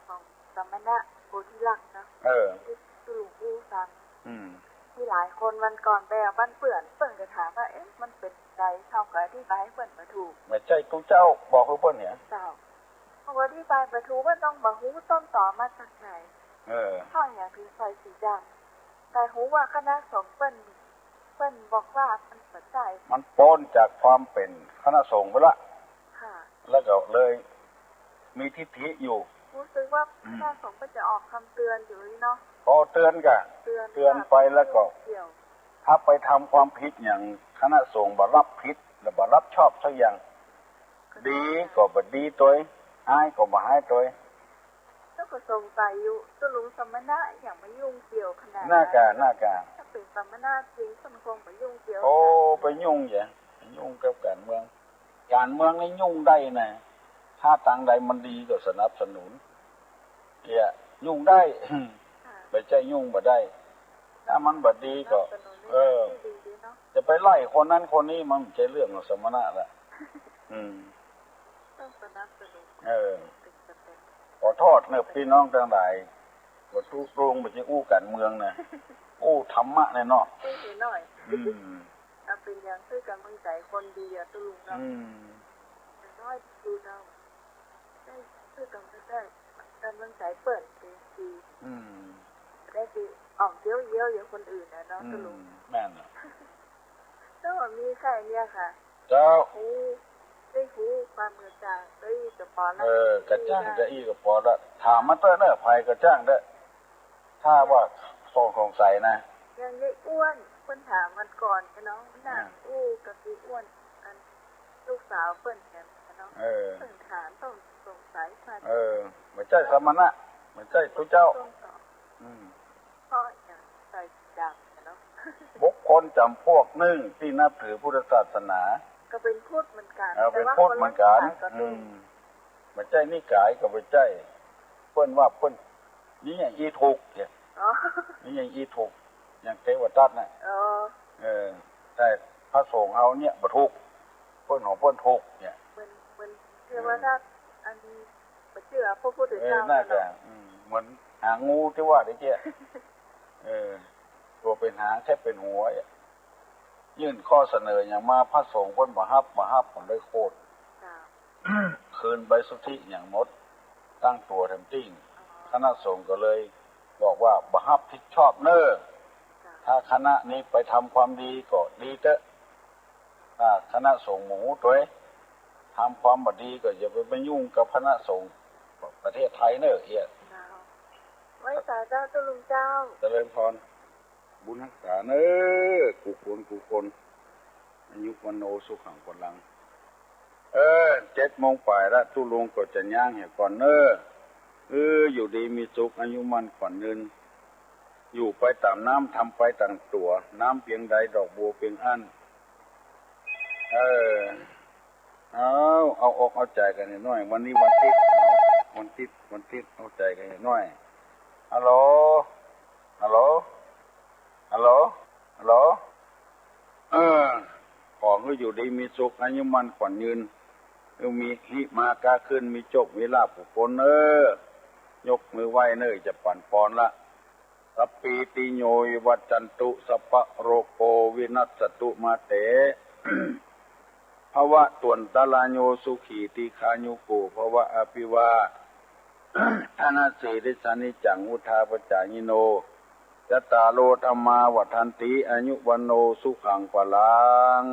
ของสมณะโพธิลักษณ์เนาะ เออ ที่ตุ๊ลุงอู้ฟัง อืม มีหลายคนวันก่อนไปเอาบ้านเปื้อน เปิ้นก็ถามว่า เอ๊ะ มันเป๋นใด เฮาก็อธิบายหื้อเปิ้นบ่ถูก บ่ใจ้ตุ๊เจ้าบอกหื้อเปิ้นเนี่ย เจ้า เฮาก็อธิบายบ่ถูก เปิ้นต้องบ่ฮู้ต้นตอมาจากไหน เออ เพราะหยังถึงใส่สีดำ แต่ฮู้ว่าคณะสงฆ์เปิ้น เปิ้นบอกว่ามันบ่ใจ้ มันป๊นจากความเป๋นคณะสงฆ์ไปละ ค่ะ แล้วก็เลยมีทิฐิอยู่ รู้สึกว่า อืม คณะสงฆ์ก็จะออกคำเตือนอยู่นี่เนาะ ก็เตือนก่ะ เตือน เตือนไปแล้วก็ เกี่ยว ถ้าไปทำความผิดอย่างคณะสงฆ์บ่รับผิดและบ่รับชอบสักอย่าง ดีก็บ่ดีตวย ฮ้ายก็บ่ฮ้ายตวย แล้วก็สงสัยอยู่ ตุ๊ลุงสมณะอย่างมายุ่งเกี่ยวขนาดนั้น น่ากะ น่ากะ ถ้าเป๋นสมณะจริงเปิ้นคงบ่ยุ่งเกี่ยว โอ้ ไปยุ่งหยัง ไปยุ่งกับก๋านเมือง ก๋านเมืองนี่ยุ่งได้นะ ถ้าตางใดมันดีก็สนับสนุน เนี่ย ยุ่งได้ ค่ะ บ่ใจ้ยุ่งบ่ได้ ถ้ามันบ่ดีก็ สนับสนุนใน เออ ทางที่ดีเนาะ จะไปไล่คนนั้นคนนี้มันบ่ใจ้เรื่องของสมณะละ อืม ต้องสนับสนุน เออ ขอโต้ษเนอะพี่น้องตังหลาย บ่ตุ๊ลุงบ่ใจ้อู้ก๋านเมืองนะ อู้ธรรมะแน่เนาะ อู้หน่อย อืม เอาเป๋นอย่างหื้อก๋ำลังใจ๋คนดีอะตุ๊ลุงเนาะ อืม อย่างน้อยดูเนาะ ได้หื้อก๋ำลังใจ๋ ก๋ำลังใจ๋เปิ้นเป๋นดี อืม ได้ไปออกเยี้ยวๆ อย่างคนอื่นน่ะเนาะ อืม ตุ๊ลุง แม่นน่ะ ก็มีแค่เนี้ยค่ะ เจ้า ฮู้ ได้ฮู้ความกระจ่าง ได้อี้ก็ปอละ เออ กระจ่างจะอี้ก็ปอละ ถามมาเต๊อะเนอะ ใผกระจ่างเต๊อะ ถ้าว่าสงสัยนะ อย่างยายอ้วน เปิ้นถามวันก่อนเนาะ หน้า อ่า อู้กับยายอ้วน อันลูกสาวเปิ้นแหมเนาะ เออ เปิ้นถามต้องสงสัยมา เออ บ่ใจ้สมณะ บ่ใจ้ตุ๊เจ้า ต้องตอบ อืม เพราะหยังใส่สีดำเนาะ บุคคลจ๋ำพวกนึ่งตี้นับถือพุทธศาสนา ก็เป๋นพุทธเหมือนกั๋น เออ เป๋นพุทธเหมือนกั๋น แต่ว่าคนละนิก๋ายก็ อืม บ่ใจ้นิก๋ายก็บ่ใจ้ เปิ้นว่าเปิ้น นี่อย่างอี้ถูกเนี่ย อ๋อ นี่อย่างอี้ถูก อย่างเตวทัตน่ะ อ๋อ เออ แต่พระสงฆ์เฮาเนี่ยบ่ถูก เปิ้นของเปิ้นถูกเนี่ย เหมือน เหมือนเทวทัต อืม อันนี้บ่เจื้อพระพุทธเจ้า เออ น่าจะ เนาะ อืม เหมือนหางงูตี้ว่าเด้อเจ้า เออ ตั๋วเป๋นหางแค่เป๋นหัว ยื่นข้อเสนอหยังมา พระสงฆ์เปิ้นบ่ฮับ บ่ฮับ เปิ้นเลยโค่น เจ้า คืนใบสุทธิหยังหมด ตั้งตั๋วแถมตี้ อ๋อ คณะสงฆ์ก็เลยบอกว่าบ่ฮับผิดชอบเน้อ เจ้า ถ้าคณะนี้ไปทำความดีก็ดีเต๊อะ ถ้าคณะสงฆ์บ่ฮู้ตวย ทำความบ่ดีก็อย่าไป ไปยุ่งกับคณะสงฆ์ประเทศไทยเน้อ เอี้ย เจ้า ไหว้สาเจ้าตุ๊ลุงเจ้า เจริญพร บุญฮักษาเน้อ กู้คนกู้คน อายุวัณโณสุขังพลัง เออ เจ็ดโมงป๋ายละ ตุ๊ลุงก็จะย้างเหียก่อนเน้อ เออ อยู่ดีมีสุข อายุมั่นขวัญยืน อยู่ไปต๋ามน้ำ ทำไปต๋ามตั๋ว น้ำเปียงใด ดอกบัวเปียงอั้น เออ เอา เอาอกเอาใจ๋กั๋นหน่อย วันนี้วันติ๊ด วันติ๊ด วันติ๊ด เอาใจ๋กั๋นหน่อย ฮัลโหล ฮัลโหล ฮัลโหล ฮัลโหล เออ ขอหื้ออยู่ดีมีสุข อายุมั่นขวัญยืน เอ คือมีหิมาก้าขึ้น มีโจค มีลาภกู้คนเน่อ ยกมือไหว้เน่อ จะปั๋นปอนละ สัพพีติโยวิวัชชันตุ สัพพะโรโควินัสสตุ มาเต ภวัตวันตะราโย สุขีทีฆายุโก ภวะ อภิวาทะนะสีลิสสะ นิจจังวุฑฒาปะจายิโน จัตตาโร ธัมมา วัฑฒันติ อายุ วัณโณ สุขัง พะลัง